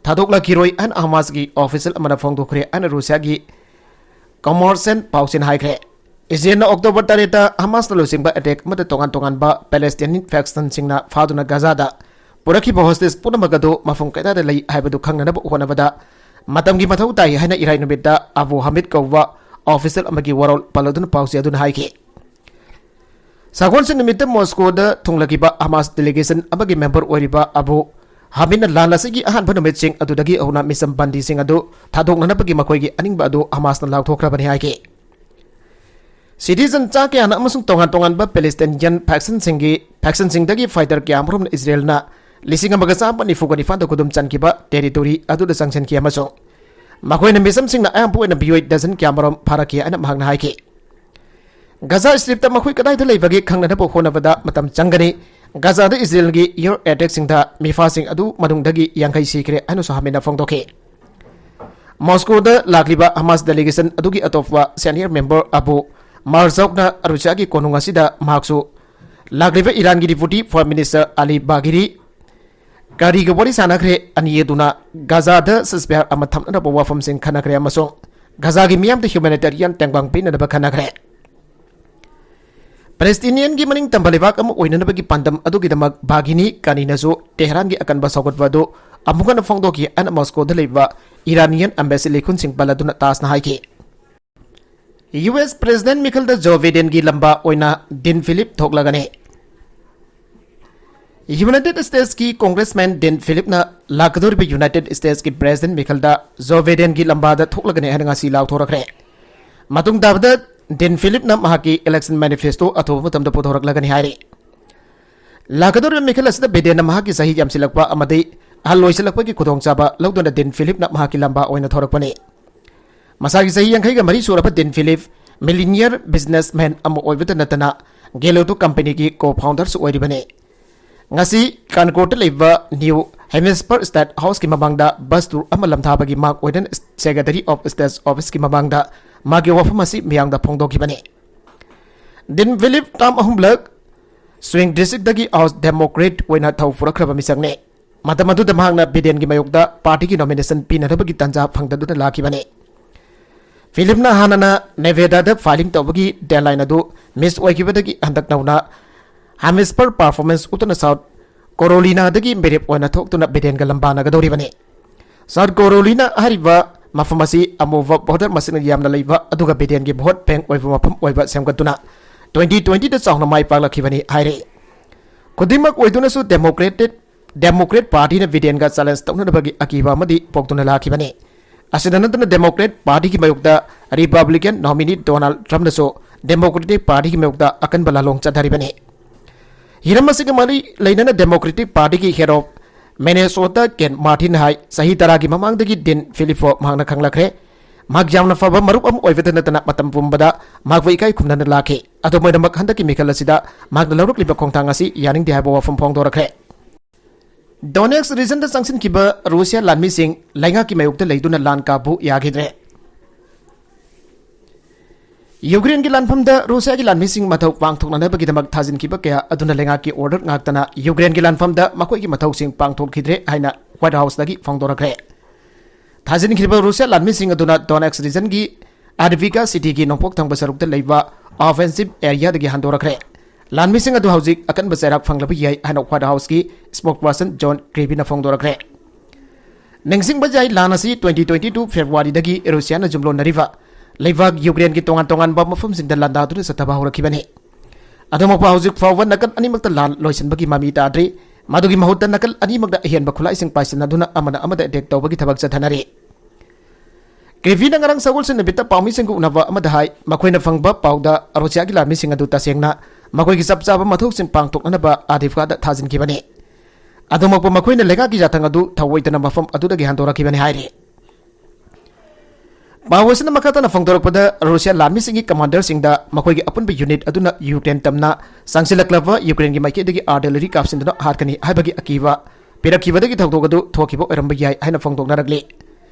ꯊꯥꯗꯣꯛꯂꯛꯈꯤꯔꯣꯏ ꯍꯥꯏꯅ ꯍꯃꯥꯁꯀꯤ ꯑꯣꯐꯤꯁꯤꯌꯦꯜ ꯑꯃꯅ ꯐꯣꯡꯗꯣꯛꯈ꯭ꯔꯦ ꯍꯥꯏꯅ ꯔꯨꯁꯤꯌꯥꯒꯤ ꯀꯃꯔꯁꯦꯟ ꯄꯥꯎꯆꯦꯅ ꯍꯥꯏꯈ꯭ꯔꯦ꯫ ꯏꯖꯔꯦꯜꯅ ꯑꯣꯛꯇꯣꯕꯔ ꯇꯔꯦꯠꯇ ꯍꯃꯥꯁꯅ ꯂꯨꯆꯤꯡꯕ ꯑꯦꯇꯦꯛ ꯑꯃꯗ ꯇꯣꯉꯥꯟ ꯇꯣꯉꯥꯟꯕ ꯄꯦꯂꯦꯁꯇꯤꯅꯤꯌꯟ ꯐꯦꯛꯁꯟꯁꯤꯡꯅ ꯐꯥꯗꯨꯅ ꯒꯖꯥꯗ ꯄꯨꯔꯛꯈꯤꯕ ꯍꯣꯁꯇꯦꯖ ꯄꯨꯝꯅꯃꯛ ꯑꯗꯨ ꯃꯐꯝ ꯀꯗꯥꯏꯗ ꯂꯩ ꯍꯥꯏꯕꯗꯨ ꯈꯪꯅꯅꯕ ꯍꯣꯠꯅꯕꯗ ꯃꯇꯝꯒꯤ ꯃꯊꯧ ꯇꯥꯏ ꯍꯥꯏꯅ ꯏꯔꯥꯏ ꯅꯨꯃꯤꯠꯇ ꯑꯕꯨ ꯍꯃꯤꯗ ꯀꯧꯕ ꯑꯣꯐꯤꯁꯤꯌꯦꯜ ꯑꯃꯒꯤ ꯋꯥꯔꯣꯜ ꯄꯜꯂꯗꯨꯅ ꯄꯥꯎꯆꯦ ꯑꯗꯨꯅ ꯍꯥꯏꯈꯤ꯫ ꯁꯒꯣꯜꯁꯦꯟ ꯅꯨꯃꯤꯠꯇ ꯃꯣꯁꯀꯣꯗ ꯊꯨꯡꯂꯈꯤꯕ ꯍꯃꯥꯁ ꯗꯦꯂꯤꯒꯦꯁꯟ ꯑꯃꯒꯤ ꯃꯦꯝꯕꯔ ꯑꯣꯏꯔꯤꯕ ꯑꯕꯨ ꯍꯥꯃꯤꯟꯅ ꯂꯥꯟ ꯑꯁꯤꯒꯤ ꯑꯍꯥꯟꯕ ꯅꯨꯃꯤꯠꯁꯤꯡ ꯑꯗꯨꯗꯒꯤ ꯍꯧꯅ ꯃꯤꯆꯝ ꯕꯟꯗꯤꯁꯤꯡ ꯑꯗꯨ ꯊꯥꯗꯣꯛꯅꯅꯕꯒꯤ ꯃꯈꯣꯏꯒꯤ ꯑꯅꯤꯡꯕ ꯑꯗꯨ ꯍꯃꯥꯁꯅ ꯂꯥꯎꯊꯣꯛꯈ꯭ꯔꯕꯅꯤ ꯍꯥꯏꯈꯤ꯫ Citizen ꯆꯥ ꯀꯌꯥꯅ ꯑꯃꯁꯨꯡ ꯇꯣꯉꯥꯟ ꯇꯣꯉꯥꯟꯕ Palestinian factionꯁꯤꯡꯒꯤ, factionꯁꯤꯡꯗꯒꯤ fighter ꯀꯌꯥ ꯑꯃꯔꯣꯝꯅ ꯏꯖꯔꯦꯜꯅ ꯂꯤꯁꯤꯡ ꯑꯃꯒ ꯆꯥꯝꯃ ꯅꯤꯐꯨꯒ ꯅꯤꯄꯥꯟꯗ ꯈꯨꯗꯨꯝ ꯆꯟꯈꯤꯕ territory ꯑꯗꯨꯗ ꯆꯪꯁꯤꯟꯈꯤ ꯑꯃꯁꯨꯡ ꯃꯈꯣꯏꯅ ꯃꯤꯆꯝꯁꯤꯡꯅ ꯑꯌꯥꯝꯕ ꯑꯣꯏꯅ ꯃꯤꯑꯣꯏ dozen ꯀꯌꯥ ꯑꯃꯔꯣꯝ ꯐꯥꯔꯛꯈꯤ ꯍꯥꯏꯅ ꯃꯍꯥꯛꯅ ꯍꯥꯏꯈꯤ꯫ ꯒꯥꯖꯥ ꯁ꯭ꯇ꯭ꯔꯤꯞꯇ ꯃꯈꯣꯏ ꯀꯗꯥꯏꯗ ꯂꯩꯕꯒꯦ ꯈꯪꯅꯅꯕ ꯍꯣꯠꯅꯕꯗ ꯃꯇꯝ ꯆꯪꯒꯅꯤ꯫ ꯒꯥꯖꯥꯗ ꯏꯖꯔꯦꯜꯒꯤ air attackꯁꯤꯡꯗ ꯃꯤꯐꯥꯁꯤꯡ ꯑꯗꯨ ꯃꯅꯨꯡꯗꯒꯤ ꯌꯥꯡꯈꯩ ꯁꯤꯈ꯭ꯔꯦ ꯍꯥꯏꯅꯁꯨ ꯍꯥꯃꯤꯟꯅ ꯐꯣꯡꯗꯣꯛꯈꯤ꯫ ꯃꯣꯁꯀꯣꯗ ꯂꯥꯛꯂꯤꯕ ꯍꯃꯥꯁ delegation ꯑꯗꯨꯒꯤ ꯑꯇꯣꯞꯄ senior member ꯑꯕꯨ ꯃꯥꯔꯖꯧꯛꯅ ꯑꯔꯨꯁꯤꯌꯥꯒꯤ ꯀꯣꯅꯨꯡ ꯑꯁꯤꯗ ꯃꯍꯥꯛꯁꯨ ꯂꯥꯛꯂꯤꯕ ꯏꯔꯥꯟꯒꯤ Deputy Foreign Minister ꯑꯂꯤ ꯕꯥꯒꯤꯔꯤ ꯀꯥꯔꯤꯒ ꯋꯥꯔꯤ ꯁꯥꯟꯅꯈ꯭ꯔꯦ꯫ ꯑꯅꯤ ꯑꯗꯨꯅ ꯒꯥꯖꯥꯗ ceasefire ꯑꯃ ꯊꯝꯅꯅꯕ ꯋꯥꯐꯝꯁꯤꯡ ꯈꯟꯅꯈ꯭ꯔꯦ ꯑꯃꯁꯨꯡ ꯒꯥꯖꯥꯒꯤ ꯃꯤꯌꯥꯝꯗ humanitarian ꯇꯦꯡꯕꯥꯡ ꯄꯤꯅꯅꯕ ꯈꯟꯅꯈ꯭ꯔꯦ꯫ ꯄꯦꯂꯦꯁꯇꯤꯅꯤꯌꯟꯒꯤ ꯃꯅꯤꯡ ꯇꯝꯕ ꯂꯩꯕꯥꯛ ꯑꯃ ꯑꯣꯏꯅꯅꯕꯒꯤ ꯄꯥꯟꯗꯝ ꯑꯗꯨꯒꯤꯗꯃꯛ ꯕꯥꯒꯤꯅꯤ ꯀꯥꯅꯤꯅꯁꯨ ꯇꯦꯍꯔꯥꯟꯒꯤ ꯑꯀꯟꯕ ꯁꯧꯒꯠꯄ ꯑꯗꯨ ꯑꯃꯨꯛ ꯍꯟꯅ ꯐꯣꯡꯗꯣꯛꯈꯤ ꯍꯥꯏꯅ ꯃꯣꯁꯀꯣꯗ ꯂꯩꯕ ꯏꯔꯥꯅꯤꯌꯟ embassy ꯂꯩꯈꯨꯟꯁꯤꯡ ꯄꯜꯂꯗꯨꯅ ꯇꯥꯖꯅ ꯍꯥꯏꯈꯤ꯫ ꯌꯨ ꯑꯦꯁ president ꯃꯤꯈꯜꯗ ꯖꯣ ꯕꯥꯏꯗꯦꯟꯒꯤ ꯂꯝꯕꯥ ꯑꯣꯏꯅ ꯗꯤꯟ ꯐꯤꯂꯤꯞ ꯊꯣꯛꯂꯒꯅꯤ꯫ United Statesꯀꯤ congressman ꯗꯤꯟ ꯐꯤꯂꯤꯞꯅ ꯂꯥꯛꯀꯗꯧꯔꯤꯕ United Statesꯀꯤ president ꯃꯤꯈꯜꯗ ꯖꯣ ꯕꯥꯏꯗꯦꯟꯒꯤ ꯂꯝꯕꯥꯗ ꯊꯣꯛꯂꯒꯅꯤ ꯍꯥꯏꯅ ꯉꯁꯤ ꯂꯥꯎꯊꯣꯔꯛꯈ꯭ꯔꯦ꯫ ꯃꯇꯨꯡ ꯇꯥꯕꯗ ꯗꯤꯟ ꯐꯤꯂꯤꯞꯅ ꯃꯍꯥꯛꯀꯤ election manifesto ꯑꯊꯨꯕ ꯃꯇꯝꯗ ꯄꯨꯊꯣꯔꯛꯂꯒꯅꯤ ꯍꯥꯏꯔꯤ꯫ ꯂꯥꯛꯀꯗꯧꯔꯤꯕ ꯃꯤꯈꯜ ꯑꯁꯤꯗ ꯕꯥꯏꯗꯦꯟꯅ ꯃꯍꯥꯛꯀꯤ ꯆꯍꯤ ꯌꯥꯝꯁꯤꯜꯂꯛꯄ ꯑꯃꯗꯤ ꯑꯍꯜ ꯑꯣꯏꯁꯤꯜꯂꯛꯄꯒꯤ ꯈꯨꯗꯣꯡꯆꯥꯕ ꯂꯧꯗꯨꯅ ꯗꯤꯟ ꯐꯤꯂꯤꯞꯅ ꯃꯍꯥꯛꯀꯤ ꯂꯝꯕꯥ ꯑꯣꯏꯅ ꯊꯣꯔꯛꯄꯅꯤ꯫ ꯃꯁꯥꯒꯤ ꯆꯍꯤ ꯌꯥꯡꯈꯩꯒ ꯃꯔꯤ ꯁꯨꯔꯕ ꯗꯤꯟ ꯐꯤꯂꯤꯞ millionaire businessman ꯑꯃ ꯑꯣꯏꯕꯇ ꯅꯠꯇꯅ Gallup companyꯒꯤ co-founderꯁꯨ ꯑꯣꯏꯔꯤꯕꯅꯤ꯫ ꯉꯁꯤ ꯀꯟꯀꯣꯔꯗꯇ ꯂꯩꯕ New Hampshire State Houseꯀꯤ ꯃꯃꯥꯡꯗ bus tour ꯑꯃ ꯂꯝꯊꯥꯕꯒꯤ ꯃꯍꯥꯛ ꯑꯣꯏꯅ Secretary of State Officeꯀꯤ ꯃꯃꯥꯡꯗ ꯃꯥꯒꯤ ꯋꯥꯐꯝ ꯑꯁꯤ ꯃꯤꯌꯥꯝꯗ ꯐꯣꯡꯗꯣꯛꯈꯤꯕꯅꯤ꯫ ꯗꯤꯟ ꯐꯤꯂꯤꯞ term ꯑꯍꯨꯝꯂꯛ swing districtꯇꯒꯤ House Democrat ꯑꯣꯏꯅ ꯊꯧ ꯄꯨꯔꯛꯈ꯭ꯔꯕ ꯃꯤꯁꯛꯅꯤ꯫ ꯃꯇꯝ ꯑꯗꯨꯗ ꯃꯍꯥꯛꯅ ꯕꯥꯏꯗꯦꯟꯒꯤ ꯃꯥꯌꯣꯛꯇ partyꯒꯤ nomination ꯄꯤꯅꯅꯕꯒꯤ ꯇꯥꯟꯖꯥ ꯐꯪꯗꯗꯨꯅ ꯂꯥꯛꯈꯤꯕꯅꯤ꯫ ꯐꯤꯂꯤꯞꯅ ꯍꯥꯟꯅꯅ Nevadaꯗ filing ꯇꯧꯕꯒꯤ deadline ꯑꯗꯨ miss ꯑꯣꯏꯈꯤꯕꯗꯒꯤ ꯍꯟꯗꯛ ꯅꯧꯅ Hampshire performance ꯎꯠꯇꯨꯅ South Carolinaꯗꯒꯤ ꯃꯤꯔꯦꯞ ꯑꯣꯏꯅ ꯊꯣꯛꯇꯨꯅ ꯕꯥꯏꯗꯦꯟꯒ ꯂꯝꯕꯥꯅꯒꯗꯧꯔꯤꯕꯅꯤ꯫ South Carolina ꯍꯥꯏꯔꯤꯕ ꯃꯐꯝ ꯑꯁꯤ ꯑꯃꯨꯕ voter ꯃꯁꯤꯡꯅ ꯌꯥꯝꯅ ꯂꯩꯕ ꯑꯗꯨꯒ ꯕꯥꯏꯗꯦꯟꯒꯤ vote bank ꯑꯣꯏꯕ ꯃꯐꯝ ꯑꯣꯏꯕ ꯁꯦꯝꯒꯠꯇꯨꯅ twenty twentyꯗ ꯆꯥꯎꯅ ꯃꯥꯏ ꯄꯥꯛꯂꯛꯈꯤꯕꯅꯤ ꯍꯥꯏꯔꯤ꯫ ꯈꯨꯗꯤꯡꯃꯛ ꯑꯣꯏꯗꯨꯅꯁꯨ Democratic Democrat Partyꯅ Bidenꯒ challenge ꯇꯧꯅꯅꯕꯒꯤ ꯑꯀꯤꯕ ꯑꯃꯗꯤ ꯄꯣꯛꯇꯨꯅ ꯂꯥꯛꯈꯤꯕꯅꯤ꯫ ꯑꯁꯤꯗ ꯅꯠꯇꯅ Democrat Partyꯒꯤ ꯃꯥꯌꯣꯛꯇ Republican nominee Donald Trumpꯅꯁꯨ Democratic Partyꯒꯤ ꯃꯥꯌꯣꯛꯇ ꯑꯀꯟꯕ ꯂꯥꯂꯣꯡ ꯆꯠꯊꯔꯤꯕꯅꯤ꯫ ꯍꯤꯔꯝ ꯑꯁꯤꯒ ꯃꯔꯤ ꯂꯩꯅꯅ Democratic Partyꯒꯤ head of Minnesota Ken Martin ꯍꯥꯏ ꯆꯍꯤ ꯇꯔꯥꯒꯤ ꯃꯃꯥꯡꯗꯒꯤ Dean Phillips ꯐꯥꯎ ꯃꯍꯥꯛꯅ ꯈꯪꯂꯛꯈ꯭ꯔꯦ꯫ ꯃꯍꯥꯛ ꯌꯥꯝꯅ ꯐꯕ ꯃꯔꯨꯞ ꯑꯃ ꯑꯣꯏꯕꯇ ꯅꯠꯇꯅ ꯃꯇꯝ ꯄꯨꯝꯕꯗ ꯃꯍꯥꯛꯄꯨ ꯏꯀꯥꯏ ꯈꯨꯝꯅꯅ ꯂꯥꯛꯈꯤ꯫ ꯑꯗꯨꯝ ꯑꯣꯏꯅꯃꯛ ꯍꯟꯗꯛꯀꯤ ꯃꯤꯈꯜ ꯑꯁꯤꯗ ꯃꯍꯥꯛꯅ ꯂꯧꯔꯛꯂꯤꯕ ꯈꯣꯡꯊꯥꯡ ꯑꯁꯤ ꯌꯥꯅꯤꯡꯗꯦ ꯍꯥꯏꯕ ꯋꯥꯐꯝ ꯐꯣꯡꯗꯣꯔꯛꯈ꯭ꯔꯦ꯫ Donetsk regionꯗ ꯆꯪꯁꯤꯟꯈꯤꯕ ꯔꯨꯁꯤꯌꯥ ꯂꯥꯟꯃꯤꯁꯤꯡ ꯂꯩꯉꯥꯛꯀꯤ ꯃꯥꯌꯣꯛꯇ ꯂꯩꯗꯨꯅ ꯂꯥꯟ ꯀꯥꯞꯄꯨ ꯌꯥꯈꯤꯗ꯭ꯔꯦ꯫ ꯌꯨꯀ꯭ꯔꯦꯟꯒꯤ ꯂꯥꯟꯐꯝꯗ ꯔꯨꯁꯤꯌꯥꯒꯤ ꯂꯥꯟꯃꯤꯁꯤꯡ ꯃꯊꯧ ꯄꯥꯡꯊꯣꯛꯅꯅꯕꯒꯤꯗꯃꯛ ꯊꯥꯖꯤꯟꯈꯤꯕ ꯀꯌꯥ ꯑꯗꯨꯅ ꯂꯩꯉꯥꯛꯀꯤ order ꯉꯥꯛꯇꯅ ꯌꯨꯀ꯭ꯔꯦꯟꯒꯤ ꯂꯥꯟꯐꯝꯗ ꯃꯈꯣꯏꯒꯤ ꯃꯊꯧꯁꯤꯡ ꯄꯥꯡꯊꯣꯛꯈꯤꯗ꯭ꯔꯦ ꯍꯥꯏꯅ White Houseꯇꯒꯤ ꯐꯣꯡꯗꯣꯔꯛꯈ꯭ꯔꯦ꯫ ꯊꯥꯖꯤꯟꯈꯤꯕ ꯔꯨꯁꯤꯌꯥ ꯂꯥꯟꯃꯤꯁꯤꯡ ꯑꯗꯨꯅ Donetsk regionꯒꯤ Avdiivka cityꯒꯤ ꯅꯣꯡꯄꯣꯛ ꯊꯪꯕ ꯁꯔꯨꯛꯇ ꯂꯩꯕ offensive areaꯗꯒꯤ ꯍꯟꯗꯣꯔꯛꯈ꯭ꯔꯦ꯫ ꯂꯥꯟꯃꯤꯁꯤꯡ ꯑꯗꯨ ꯍꯧꯖꯤꯛ ꯑꯀꯟꯕ ꯆꯩꯔꯥꯛ ꯐꯪꯂꯕ ꯌꯥꯏ ꯍꯥꯏꯅ White Houseꯀꯤ spokesperson John Kirbyꯅ ꯐꯣꯡꯗꯣꯔꯛꯈ꯭ꯔꯦ꯫ ꯅꯤꯡꯁꯤꯡꯕ ꯌꯥꯏ, ꯂꯥꯟ ꯑꯁꯤ twenty twenty two Februaryꯗꯒꯤ ꯔꯨꯁꯤꯌꯥꯅ ꯌꯨꯝꯂꯣꯟꯅꯔꯤꯕ ꯂꯩꯕꯥꯛ ꯌꯨꯀ꯭ꯔꯦꯟꯒꯤ ꯇꯣꯉꯥꯟ ꯇꯣꯉꯥꯟꯕ ꯃꯐꯝꯁꯤꯡꯗ ꯂꯥꯟꯗꯥꯗꯨꯅ ꯆꯠꯊꯕ ꯍꯧꯔꯛꯈꯤꯕꯅꯤ꯫ ꯑꯗꯨꯃꯛꯄ ꯍꯧꯖꯤꯛ ꯐꯥꯎꯕ ꯅꯥꯀꯜ ꯑꯅꯤꯃꯛꯇ ꯂꯥꯟ ꯂꯣꯏꯁꯤꯟꯕꯒꯤ ꯃꯃꯤ ꯇꯥꯗ꯭ꯔꯤ꯫ ꯃꯗꯨꯒꯤ ꯃꯍꯨꯠꯇ ꯅꯥꯀꯜ ꯑꯅꯤꯃꯛꯇ ꯑꯍꯦꯟꯕ ꯈꯨꯠꯂꯥꯏꯁꯤꯡ ꯄꯥꯏꯁꯤꯟꯅꯗꯨꯅ ꯑꯃꯅ ꯑꯃꯗ attack ꯇꯧꯕꯒꯤ ꯊꯕꯛ ꯆꯠꯊꯅꯔꯤ꯫ ꯀ꯭ꯔꯤꯕꯤꯅ ꯉꯔꯥꯡ ꯁꯒꯣꯜꯁꯦꯟ ꯅꯨꯃꯤꯠꯇ ꯄꯥꯎꯃꯤꯁꯤꯡꯒ ꯎꯅꯕ ꯑꯃꯗ ꯍꯥꯏ, ꯃꯈꯣꯏꯅ ꯐꯪꯕ ꯄꯥꯎꯗ ꯔꯨꯁꯤꯌꯥꯒꯤ ꯂꯥꯟꯃꯤꯁꯤꯡ ꯑꯗꯨ ꯇꯁꯦꯡꯅ ꯃꯈꯣꯏꯒꯤ ꯆꯞ ꯆꯥꯕ ꯃꯊꯧꯁꯤꯡ ꯄꯥꯡꯊꯣꯛꯅꯅꯕ Avdiivkaꯗ ꯊꯥꯖꯤꯟꯈꯤꯕꯅꯤ꯫ ꯑꯗꯨꯃꯛꯄꯨ ꯃꯈꯣꯏꯅ ꯂꯩꯉꯥꯛꯀꯤ ꯌꯥꯊꯪ ꯑꯗꯨ ꯊꯧꯑꯣꯏꯗꯅ ꯃꯐꯝ ꯑꯗꯨꯗꯒꯤ ꯍꯟꯗꯣꯔꯛꯈꯤꯕꯅꯤ ꯍꯥꯏꯔꯤ꯫ ꯄꯥꯎ ꯑꯁꯤꯅ ꯃꯈꯥ ꯇꯥꯅ ꯐꯣꯡꯗꯣꯔꯛꯄꯗ, ꯔꯨꯁꯤꯌꯥ ꯂꯥꯟꯃꯤꯁꯤꯡꯒꯤ commanderꯁꯤꯡꯗ ꯃꯈꯣꯏꯒꯤ ꯑꯄꯨꯟꯕ unit ꯑꯗꯨꯅ ꯌꯨꯀ꯭ꯔꯦꯟ ꯇꯝꯅ ꯆꯪꯁꯤꯜꯂꯛꯂꯕ ꯌꯨꯀ꯭ꯔꯦꯟꯒꯤ ꯃꯥꯏꯀꯩꯗꯒꯤ artillery ꯀꯥꯞꯁꯤꯟꯗꯨꯅ ꯍꯥꯠꯀꯅꯤ ꯍꯥꯏꯕꯒꯤ ꯑꯀꯤꯕ ꯄꯤꯔꯛꯈꯤꯕꯗꯒꯤ ꯊꯧꯗꯣꯛ ꯑꯗꯨ ꯊꯣꯛꯈꯤꯕ ꯑꯣꯏꯔꯝꯕ ꯌꯥꯏ ꯍꯥꯏꯅ ꯐꯣꯡꯗꯣꯛꯅꯔꯛꯂꯤ꯫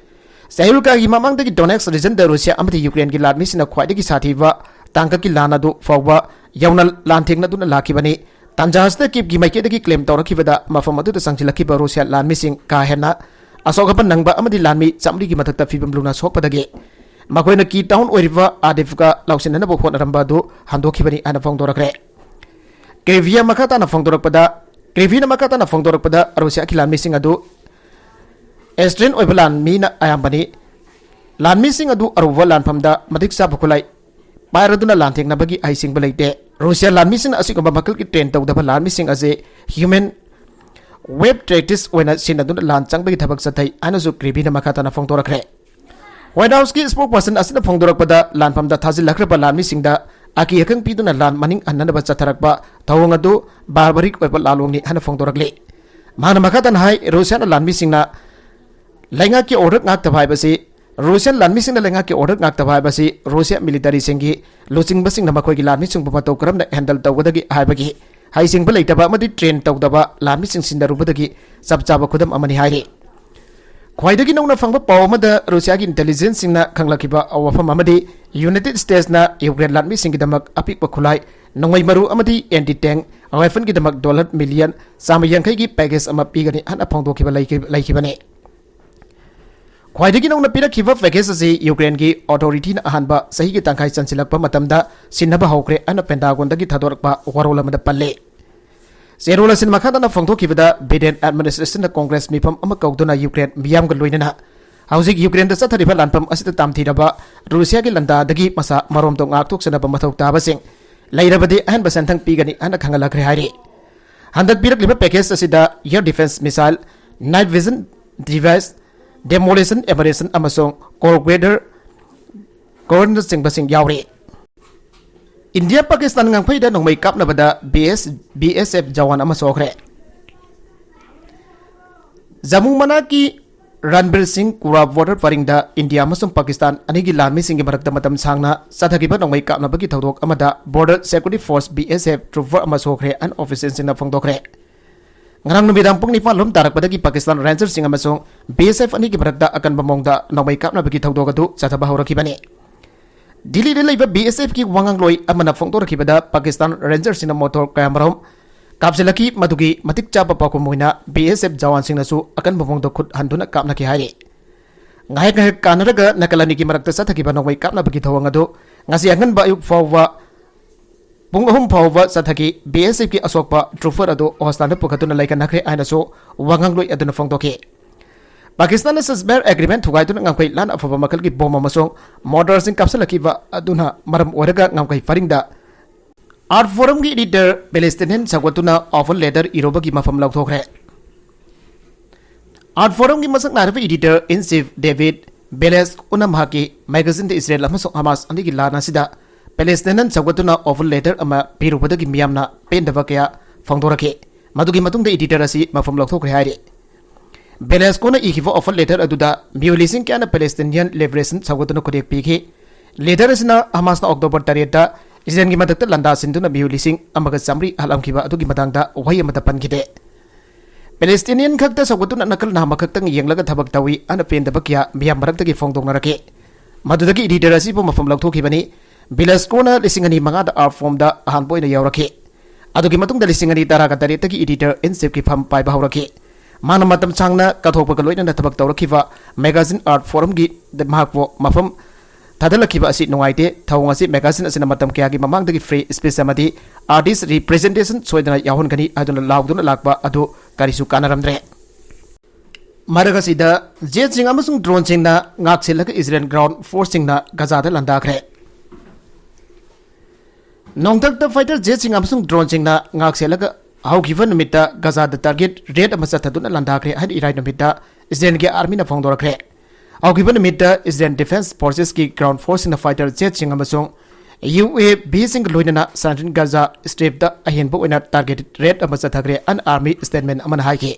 ꯆꯌꯣꯜ ꯀꯌꯥꯒꯤ ꯃꯃꯥꯡꯗꯒꯤ Donetsk regionꯗ ꯔꯨꯁꯤꯌꯥ ꯑꯃꯗꯤ ꯌꯨꯀ꯭ꯔꯦꯟꯒꯤ ꯂꯥꯟꯃꯤꯁꯤꯡꯅ ꯈ꯭ꯋꯥꯏꯗꯒꯤ ꯁꯥꯊꯤꯕ ꯇꯥꯡꯀꯛꯀꯤ ꯂꯥꯟ ꯑꯗꯨ ꯐꯥꯎꯕ ꯌꯧꯅ ꯂꯥꯟꯊꯦꯡꯅꯗꯨꯅ ꯂꯥꯛꯈꯤꯕꯅꯤ꯫ ꯇꯥꯟꯖꯥ ꯑꯁꯤꯗ ꯀꯤꯞꯀꯤ ꯃꯥꯏꯀꯩꯗꯒꯤ claim ꯇꯧꯔꯛꯈꯤꯕꯗ ꯃꯐꯝ ꯑꯗꯨꯗ ꯆꯪꯁꯤꯜꯂꯛꯈꯤꯕ ꯔꯨꯁꯤꯌꯥ ꯂꯥꯟꯃꯤꯁꯤꯡ ꯀꯥ ꯍꯦꯟꯅ ꯑꯁꯣꯛ ꯑꯄꯟ ꯅꯪꯕ ꯑꯃꯗꯤ ꯂꯥꯟꯃꯤ ꯆꯥꯃꯔꯤꯒꯤ ꯃꯊꯛꯇ ꯐꯤꯕꯝ ꯂꯨꯅ ꯁꯣꯛꯄꯗꯒꯤ ꯃꯈꯣꯏꯅ key town ꯑꯣꯏꯔꯤꯕ Avdiivka ꯂꯧꯁꯤꯟꯅꯅꯕ ꯍꯣꯠꯅꯔꯝꯕ ꯑꯗꯨ ꯍꯟꯗꯣꯛꯈꯤꯕꯅꯤ ꯍꯥꯏꯅ ꯐꯣꯡꯗꯣꯔꯛꯈ꯭ꯔꯦ꯫ ꯀ꯭ꯔꯤꯕꯤꯌꯥ ꯃꯈꯥ ꯇꯥꯅ ꯐꯣꯡꯗꯣꯔꯛꯄꯗ, ꯀ꯭ꯔꯤꯕꯤꯅ ꯃꯈꯥ ꯇꯥꯅ ꯐꯣꯡꯗꯣꯔꯛꯄꯗ, ꯔꯨꯁꯤꯌꯥꯒꯤ ꯂꯥꯟꯃꯤꯁꯤꯡ ꯑꯗꯨ Eastern ꯑꯣꯏꯕ ꯂꯥꯟꯃꯤꯅ ꯑꯌꯥꯝꯕꯅꯤ꯫ ꯂꯥꯟꯃꯤꯁꯤꯡ ꯑꯗꯨ ꯑꯔꯨꯕ ꯂꯥꯟꯐꯝꯗ ꯃꯇꯤꯛ ꯆꯥꯕ ꯈꯨꯠꯂꯥꯏ ꯄꯥꯏꯔꯗꯨꯅ ꯂꯥꯟꯊꯦꯡꯅꯕꯒꯤ ꯑꯍꯩꯁꯤꯡꯕ ꯂꯩꯇꯦ꯫ ꯔꯨꯁꯤꯌꯥ ꯂꯥꯟꯃꯤꯁꯤꯡꯅ ꯑꯁꯤꯒꯨꯝꯕ ꯃꯈꯜꯒꯤ train ꯇꯧꯗꯕ ꯂꯥꯟꯃꯤꯁꯤꯡ ꯑꯁꯤ human ꯋꯦꯕ ꯇꯦꯛꯇꯤꯛꯁ ꯑꯣꯏꯅ ꯁꯤꯖꯤꯟꯅꯗꯨꯅ ꯂꯥꯟ ꯆꯪꯕꯒꯤ ꯊꯕꯛ ꯆꯠꯊꯩ ꯍꯥꯏꯅꯁꯨ ꯀ꯭ꯔꯤꯕꯤꯅ ꯃꯈꯥ ꯇꯥꯅ ꯐꯣꯡꯗꯣꯔꯛꯈ꯭ꯔꯦ꯫ ꯋꯥꯏꯠ ꯍꯥꯎꯁꯀꯤ ꯁ꯭ꯄꯣꯛ ꯄꯔꯁꯟ ꯑꯁꯤꯅ ꯐꯣꯡꯗꯣꯔꯛꯄꯗ, ꯂꯥꯟꯐꯝꯗ ꯊꯥꯖꯤꯜꯂꯛꯈ꯭ꯔꯕ ꯂꯥꯟꯃꯤꯁꯤꯡꯗ ꯑꯀꯤ ꯑꯈꯪ ꯄꯤꯗꯨꯅ ꯂꯥꯟ ꯃꯅꯤꯡ ꯍꯟꯅꯅꯕ ꯆꯠꯊꯔꯛꯄ ꯊꯧꯑꯣꯡ ꯑꯗꯨ ꯕꯥꯔꯕꯔꯤꯛ ꯑꯣꯏꯕ ꯂꯥꯜꯂꯣꯡꯅꯤ ꯍꯥꯏꯅ ꯐꯣꯡꯗꯣꯔꯛꯂꯤ꯫ ꯃꯍꯥꯛꯅ ꯃꯈꯥ ꯇꯥꯅ ꯍꯥꯏ, ꯔꯨꯁꯤꯌꯥꯅ ꯂꯥꯟꯃꯤꯁꯤꯡꯅ ꯂꯩꯉꯥꯛꯀꯤ ꯑꯣꯔꯗꯔ ꯉꯥꯛꯇꯕ ꯍꯥꯏꯕꯁꯤ, ꯔꯨꯁꯤꯌꯥꯟ ꯂꯥꯟꯃꯤꯁꯤꯡꯅ ꯂꯩꯉꯥꯛꯀꯤ ꯑꯣꯔꯗꯔ ꯉꯥꯛꯇꯕ ꯍꯥꯏꯕꯁꯤ ꯔꯨꯁꯤꯌꯥ ꯃꯤꯂꯤꯇꯔꯤꯁꯤꯡꯒꯤ ꯂꯨꯆꯤꯡꯕꯁꯤꯡꯅ ꯃꯈꯣꯏꯒꯤ ꯂꯥꯟꯃꯤꯁꯤꯡꯕꯨ ꯃꯇꯧ ꯀꯔꯝꯅ ꯍꯦꯟꯗꯜ ꯇꯧꯒꯗꯒꯦ ꯍꯥꯏꯕꯒꯤ ꯍꯩꯁꯤꯡꯕ ꯂꯩꯇꯕ ꯑꯃꯗꯤ ꯇ꯭ꯔꯦꯟ ꯇꯧꯗꯕ ꯂꯥꯟꯃꯤꯁꯤꯡ ꯁꯤꯟꯅꯔꯨꯕꯗꯒꯤ ꯆꯞ ꯆꯥꯕ ꯈꯨꯗꯝ ꯑꯃꯅꯤ ꯍꯥꯏꯔꯤ꯫ ꯈ꯭ꯋꯥꯏꯗꯒꯤ ꯅꯧꯅ ꯐꯪꯕ ꯄꯥꯎ ꯑꯃꯗ ꯔꯨꯁꯤꯌꯥꯒꯤ ꯏꯟꯇꯦꯂꯤꯖꯦꯟꯁꯁꯤꯡꯅ ꯈꯪꯂꯛꯈꯤꯕ ꯋꯥꯐꯝ ꯑꯃꯗꯤ ꯌꯨꯅꯥꯏꯇꯦꯗ ꯁ꯭ꯇꯦꯠꯁꯅ ꯌꯨꯀ꯭ꯔꯦꯟ ꯂꯥꯟꯃꯤꯁꯤꯡꯒꯤꯗꯃꯛ ꯑꯄꯤꯛꯄ ꯈꯨꯠꯂꯥꯏ, ꯅꯣꯡꯃꯩ ꯃꯔꯨ ꯑꯃꯗꯤ ꯑꯦꯟꯇꯤ ꯇꯦꯡ ꯔꯥꯏꯐꯜꯒꯤꯗꯃꯛ ꯗꯣꯂꯔ ꯃꯤꯂꯤꯌꯟ ꯆꯥꯝꯃ ꯌꯥꯡꯈꯩꯒꯤ ꯄꯦꯀꯦꯖ ꯑꯃ ꯄꯤꯒꯅꯤ ꯍꯥꯏꯅ ꯐꯣꯡꯗꯣꯛꯈꯤꯕ ꯂꯩꯈꯤ-, ꯂꯩꯈꯤꯕꯅꯤ꯫ ꯈ꯭ꯋꯥꯏꯗꯒꯤ ꯅꯧꯅ ꯄꯤꯔꯛꯈꯤꯕ ꯄꯦꯀꯦꯖ ꯑꯁꯤ ꯌꯨꯀ꯭ꯔꯦꯟꯒꯤ ꯑꯣꯊꯣꯔꯤꯇꯤꯅ ꯑꯍꯥꯟꯕ ꯆꯍꯤꯒꯤ ꯇꯪꯈꯥꯏ ꯆꯟꯁꯤꯜꯂꯛꯄ ꯃꯇꯝꯗ ꯁꯤꯟꯅꯕ ꯍꯧꯈ꯭ꯔꯦ ꯍꯥꯏꯅ ꯄꯦꯟꯇꯥꯒꯣꯟꯗꯒꯤ ꯊꯥꯗꯣꯔꯛꯄ ꯋꯥꯔꯣꯜ ꯑꯃꯗ ꯄꯜꯂꯤ꯫ ꯆꯦꯔꯣꯜ ꯑꯁꯤꯅ ꯃꯈꯥ ꯇꯥꯅ ꯐꯣꯡꯗꯣꯛꯈꯤꯕꯗ, ꯕꯥꯏꯗꯦꯟ ꯑꯦꯗꯃꯤꯅꯤꯁꯇ꯭ꯔꯦꯁꯟꯅ ꯀꯣꯡꯒ꯭ꯔꯦꯁ ꯃꯤꯐꯝ ꯑꯃ ꯀꯧꯗꯨꯅ ꯌꯨꯀ꯭ꯔꯦꯟ ꯃꯤꯌꯥꯝꯒ ꯂꯣꯏꯅꯅ ꯍꯧꯖꯤꯛ ꯌꯨꯀ꯭ꯔꯦꯟꯗ ꯆꯠꯊꯔꯤꯕ ꯂꯥꯟꯐꯝ ꯑꯁꯤꯗ ꯇꯥꯝꯊꯤꯔꯕ ꯔꯨꯁꯤꯌꯥꯒꯤ ꯂꯥꯟꯗꯥꯗꯒꯤ ꯃꯁꯥ ꯃꯔꯣꯝꯗꯣꯝ ꯉꯥꯛꯊꯣꯛꯆꯅꯕ ꯃꯊꯧ ꯇꯥꯕꯁꯤꯡ ꯂꯩꯔꯕꯗꯤ ꯑꯍꯦꯟꯕ ꯁꯦꯟꯊꯪ ꯄꯤꯒꯅꯤ ꯍꯥꯏꯅ ꯈꯪꯍꯜꯂꯛꯈ꯭ꯔꯦ ꯍꯥꯏꯔꯤ꯫ ꯍꯟꯗꯛ ꯄꯤꯔꯛꯂꯤꯕ ꯄꯦꯀꯦꯖ ꯑꯁꯤꯗ air defense missile, night vision device, demolition ammunition ꯑꯃꯁꯨꯡ ꯀꯣꯔ ꯒ꯭ꯔꯦꯗꯔ ꯀꯣꯔꯅꯆꯤꯡꯕꯁꯤꯡ ꯌꯥꯎꯔꯤ꯫ ꯏꯟꯗꯤꯌꯥ ꯄꯥꯀꯤꯁꯇꯥꯟ ꯉꯝꯈꯩꯗ ꯅꯣꯡꯃꯩ ꯀꯥꯞꯅꯕꯗ ꯕꯤ ꯑꯦꯁ, ꯕꯤ ꯑꯦꯁ ꯑꯦꯐ ꯖꯋꯥꯟ ꯑꯃ ꯁꯣꯛꯈ꯭ꯔꯦ꯫ ꯖꯃꯨ ꯃꯅꯥꯛꯀꯤ ꯔꯟꯕꯤꯔ ꯁꯤꯡ ꯀꯨꯔꯥ ꯕꯣꯔꯗꯔ ꯄꯔꯤꯡꯗ ꯏꯟꯗꯤꯌꯥ ꯑꯃꯁꯨꯡ ꯄꯥꯀꯤꯁꯇꯥꯟ ꯑꯅꯤꯒꯤ ꯂꯥꯟꯃꯤꯁꯤꯡꯒꯤ ꯃꯔꯛꯇ ꯃꯇꯝ ꯁꯥꯡꯅ ꯆꯠꯊꯈꯤꯕ ꯅꯣꯡꯃꯩ ꯀꯥꯞꯅꯕꯒꯤ ꯊꯧꯗꯣꯛ ꯑꯃꯗ Border Security Force, B S F, trooper ꯑꯃ ꯁꯣꯛꯈ꯭ꯔꯦ ꯍꯥꯏꯅ ꯑꯣꯐꯤꯁꯤꯌꯦꯜꯁꯤꯡꯅ ꯐꯣꯡꯗꯣꯛꯈ꯭ꯔꯦ꯫ ꯉꯔꯥꯡ ꯅꯨꯃꯤꯗꯥꯡ ꯄꯨꯡ ꯅꯤꯄꯥꯟ ꯂꯣꯝ ꯇꯥꯔꯛꯄꯗꯒꯤ ꯄꯥꯀꯤꯁꯇꯥꯟ ꯔꯦꯟꯖꯔꯁꯤꯡ ꯑꯃꯁꯨꯡ B S F ꯑꯅꯤꯒꯤ ꯃꯔꯛꯇ ꯑꯀꯟꯕ ꯃꯑꯣꯡꯗ ꯅꯣꯡꯃꯩ ꯀꯥꯞꯅꯕꯒꯤ ꯊꯧꯗꯣꯛ ꯑꯗꯨ ꯆꯠꯊꯕ ꯍꯧꯔꯛꯈꯤꯕꯅꯤ꯫ ꯗꯤꯜꯂꯤꯗ ꯂꯩꯕ B S F ꯀꯤ ꯋꯥꯉꯥꯡꯂꯣꯏ ꯑꯃꯅ ꯐꯣꯡꯗꯣꯔꯛꯈꯤꯕꯗ, ꯄꯥꯀꯤꯁꯇꯥꯟ ꯔꯦꯟꯖꯔꯁꯤꯡꯅ ꯃꯣꯇꯣꯔ ꯀꯌꯥꯃꯔꯨꯝ ꯀꯥꯞꯁꯤꯜꯂꯛꯈꯤ, ꯃꯗꯨꯒꯤ ꯃꯇꯤꯛ ꯆꯥꯕ ꯄꯥꯎꯈꯨꯝ ꯑꯣꯏꯅ B S F ꯖꯋꯥꯟꯁꯤꯡꯅꯁꯨ ꯑꯀꯟꯕ ꯃꯑꯣꯡꯗ ꯈꯨꯠ ꯍꯟꯗꯨꯅ ꯀꯥꯞꯅꯈꯤ ꯍꯥꯏꯔꯤ꯫ ꯉꯥꯏꯍꯥꯛ ꯉꯥꯏꯍꯥꯛ ꯀꯥꯟꯅꯔꯒ ꯅꯥꯀꯜ ꯑꯅꯤꯒꯤ ꯃꯔꯛꯇ ꯆꯠꯊꯈꯤꯕ ꯅꯣꯡꯃꯩ ꯀꯥꯞꯅꯕꯒꯤ ꯊꯧꯑꯣꯡ ꯑꯗꯨ ꯉꯁꯤ ꯑꯉꯟꯕ ꯑꯌꯨꯛ ꯐꯥꯎꯕ, ꯄꯨꯡ ꯑꯍꯨꯝ ꯐꯥꯎꯕ ꯆꯠꯊꯈꯤ꯫ B S F ꯀꯤ ꯑꯁꯣꯛꯄ trooper ꯑꯗꯨ ꯍꯣꯁꯄꯤꯇꯥꯜꯗ ꯄꯨꯈꯠꯇꯨꯅ ꯂꯩꯈꯠꯅꯈ꯭ꯔꯦ ꯍꯥꯏꯅꯁꯨ ꯋꯥꯉꯥꯡꯂꯣꯏ ꯑꯗꯨꯅ ꯐꯣꯡꯗꯣꯛꯈꯤ꯫ ꯄꯥꯀꯤꯁꯇꯥꯟꯅ ceasefire agreement ꯊꯨꯒꯥꯏꯗꯨꯅ ꯉꯝꯈꯩ ꯂꯥꯟ ꯑꯐꯕ ꯃꯈꯜꯒꯤ ꯕꯣꯝ ꯑꯃꯁꯨꯡ ꯃꯣꯇꯣꯔꯁꯤꯡ ꯀꯥꯞꯁꯤꯜꯂꯛꯈꯤꯕ ꯑꯗꯨꯅ ꯃꯔꯝ ꯑꯣꯏꯔꯒ ꯉꯝꯈꯩ ꯄꯔꯤꯡꯗ Earth Forumꯒꯤ editor Palestinian ꯁꯧꯒꯠꯇꯨꯅ offer letter ꯏꯔꯨꯕꯒꯤ ꯃꯐꯝ ꯂꯧꯊꯣꯛꯈ꯭ꯔꯦ꯫ Art Forumꯒꯤ ꯃꯁꯛ ꯅꯥꯏꯔꯕ editor in chief David Belasco ꯅ ꯃꯍꯥꯛꯀꯤ magazineꯗ ꯏꯁꯔꯥꯌꯦꯜ ꯑꯃꯁꯨꯡ ꯍꯃꯥꯁ ꯑꯅꯤꯒꯤ ꯂꯥꯟ ꯑꯁꯤꯗ Palestinian ꯁꯧꯒꯠꯇꯨꯅ offer letter ꯑꯃ ꯄꯤꯔꯨꯕꯗꯒꯤ ꯃꯤꯌꯥꯝꯅ ꯄꯦꯟꯗꯕ ꯀꯌꯥ ꯐꯣꯡꯗꯣꯔꯛꯈꯤ꯫ ꯃꯗꯨꯒꯤ ꯃꯇꯨꯡꯗ editor ꯑꯁꯤ ꯃꯐꯝ ꯂꯧꯊꯣꯛꯈ꯭ꯔꯦ ꯍꯥꯏꯔꯤ꯫ ꯕꯦꯂꯦꯁꯀꯣꯅ ꯏꯈꯤꯕ offer letter ꯑꯗꯨꯗ ꯃꯤꯑꯣꯏ ꯂꯤꯁꯤꯡ ꯀꯌꯥꯅ Palestinian liberation ꯁꯧꯒꯠꯇꯨꯅ ꯈꯨꯗꯦꯛ ꯄꯤꯈꯤ꯫ Letter ꯑꯁꯤꯅ ꯍꯃꯥꯁꯅ October ꯇꯔꯦꯠꯇ ꯏꯁꯔꯥꯌꯦꯜꯒꯤ ꯃꯊꯛꯇ ꯂꯥꯟꯗꯥ ꯁꯤꯟꯗꯨꯅ ꯃꯤꯑꯣꯏ ꯂꯤꯁꯤꯡ ꯑꯃꯒ ꯆꯥꯃꯔꯤ ꯍꯥꯠꯂꯝꯈꯤꯕ ꯑꯗꯨꯒꯤ ꯃꯇꯥꯡꯗ ꯋꯥꯍꯩ ꯑꯃꯠꯇ ꯄꯟꯈꯤꯗꯦ꯫ Palestinian ꯈꯛꯇ ꯁꯧꯒꯠꯇꯨꯅ ꯅꯥꯀꯜ ꯅꯥꯝꯃ ꯈꯛꯇꯪ ꯌꯦꯡꯂꯒ ꯊꯕꯛ ꯇꯧꯏ ꯑꯅ ꯄꯦꯟꯗꯕ ꯀꯌꯥ ꯃꯤꯌꯥꯝ ꯃꯔꯛꯇꯒꯤ ꯐꯣꯡꯗꯣꯛꯅꯔꯛꯈꯤ꯫ ꯃꯗꯨꯗꯒꯤ editor ꯑꯁꯤꯕꯨ ꯃꯐꯝ ꯂꯧꯊꯣꯛꯈꯤꯕꯅꯤ꯫ ꯕꯦꯂꯦꯁꯀꯣꯅ ꯂꯤꯁꯤꯡ ꯑꯅꯤ ꯃꯉꯥꯗ Art Forumꯗ ꯑꯍꯥꯟꯕ ꯑꯣꯏꯅ ꯌꯥꯎꯔꯛꯈꯤ꯫ ꯑꯗꯨꯒꯤ ꯃꯇꯨꯡꯗ ꯂꯤꯁꯤꯡ ꯑꯅꯤ ꯇꯔꯥꯒ ꯇꯔꯦꯠꯇꯒꯤ editor in chiefꯀꯤ ꯐꯝ ꯄꯥꯏꯕ ꯍꯧꯔꯛꯈꯤ꯫ ꯃꯥꯅ ꯃꯇꯝ ꯁꯥꯡꯅ ꯀꯠꯊꯣꯛꯄꯒ ꯂꯣꯏꯅꯅ ꯊꯕꯛ ꯇꯧꯔꯛꯈꯤꯕ magazine Art Forumꯒꯤ ꯃꯍꯥꯛꯄꯨ ꯃꯐꯝ ꯊꯥꯗꯠꯂꯛꯈꯤꯕ ꯑꯁꯤ ꯅꯨꯡꯉꯥꯏꯇꯦ꯫ ꯊꯧꯑꯣꯡ ꯑꯁꯤ magazine ꯑꯁꯤꯅ ꯃꯇꯝ ꯀꯌꯥꯒꯤ ꯃꯃꯥꯡꯗꯒꯤ free speech ꯑꯃꯗꯤ artist representation ꯁꯣꯏꯗꯅ ꯌꯥꯎꯍꯟꯒꯅꯤ ꯍꯥꯏꯗꯨꯅ ꯂꯥꯎꯗꯨꯅ ꯂꯥꯛꯄ ꯑꯗꯨ ꯀꯔꯤꯁꯨ ꯀꯥꯟꯅꯔꯝꯗ꯭ꯔꯦ꯫ ꯃꯔꯛ ꯑꯁꯤꯗ jetꯁꯤꯡ ꯑꯃꯁꯨꯡ droneꯁꯤꯡꯅ ꯉꯥꯛꯁꯦꯜꯂꯒ ꯏꯁꯔꯥꯌꯦꯜ ground forceꯁꯤꯡꯅ ꯒꯖꯥꯗ ꯂꯥꯟꯗꯥꯈ꯭ꯔꯦ꯫ ꯅꯣꯡꯊꯛꯇ fighter jetꯁꯤꯡ ꯑꯃꯁꯨꯡ droneꯁꯤꯡꯅ ꯉꯥꯛꯁꯦꯜꯂꯒ ꯍꯧꯈꯤꯕ ꯅꯨꯃꯤꯠꯇ ꯒꯖꯥꯗ target raid ꯑꯃ ꯆꯠꯊꯗꯨꯅ ꯂꯥꯟꯗꯥꯈ꯭ꯔꯦ ꯍꯥꯏꯅ ꯏꯔꯥꯏ ꯅꯨꯃꯤꯠꯇ ꯏꯁꯔꯥꯌꯦꯜꯒꯤ armyꯅ ꯐꯣꯡꯗꯣꯔꯛꯈ꯭ꯔꯦ꯫ ꯍꯧꯈꯤꯕ ꯅꯨꯃꯤꯠꯇ ꯏꯁꯔꯥꯌꯦꯜ defence forcesꯀꯤ ground forceꯁꯤꯡꯅ fighter jetꯁꯤꯡ ꯑꯃꯁꯨꯡ UAVꯁꯤꯡꯒ ꯂꯣꯏꯅꯅ Southern Gaza Stripꯇ ꯑꯍꯦꯟꯕ ꯑꯣꯏꯅ targeted raid ꯑꯃ ꯆꯠꯊꯈ꯭ꯔꯦ ꯑꯅ army statement ꯑꯃꯅ ꯍꯥꯏꯈꯤ꯫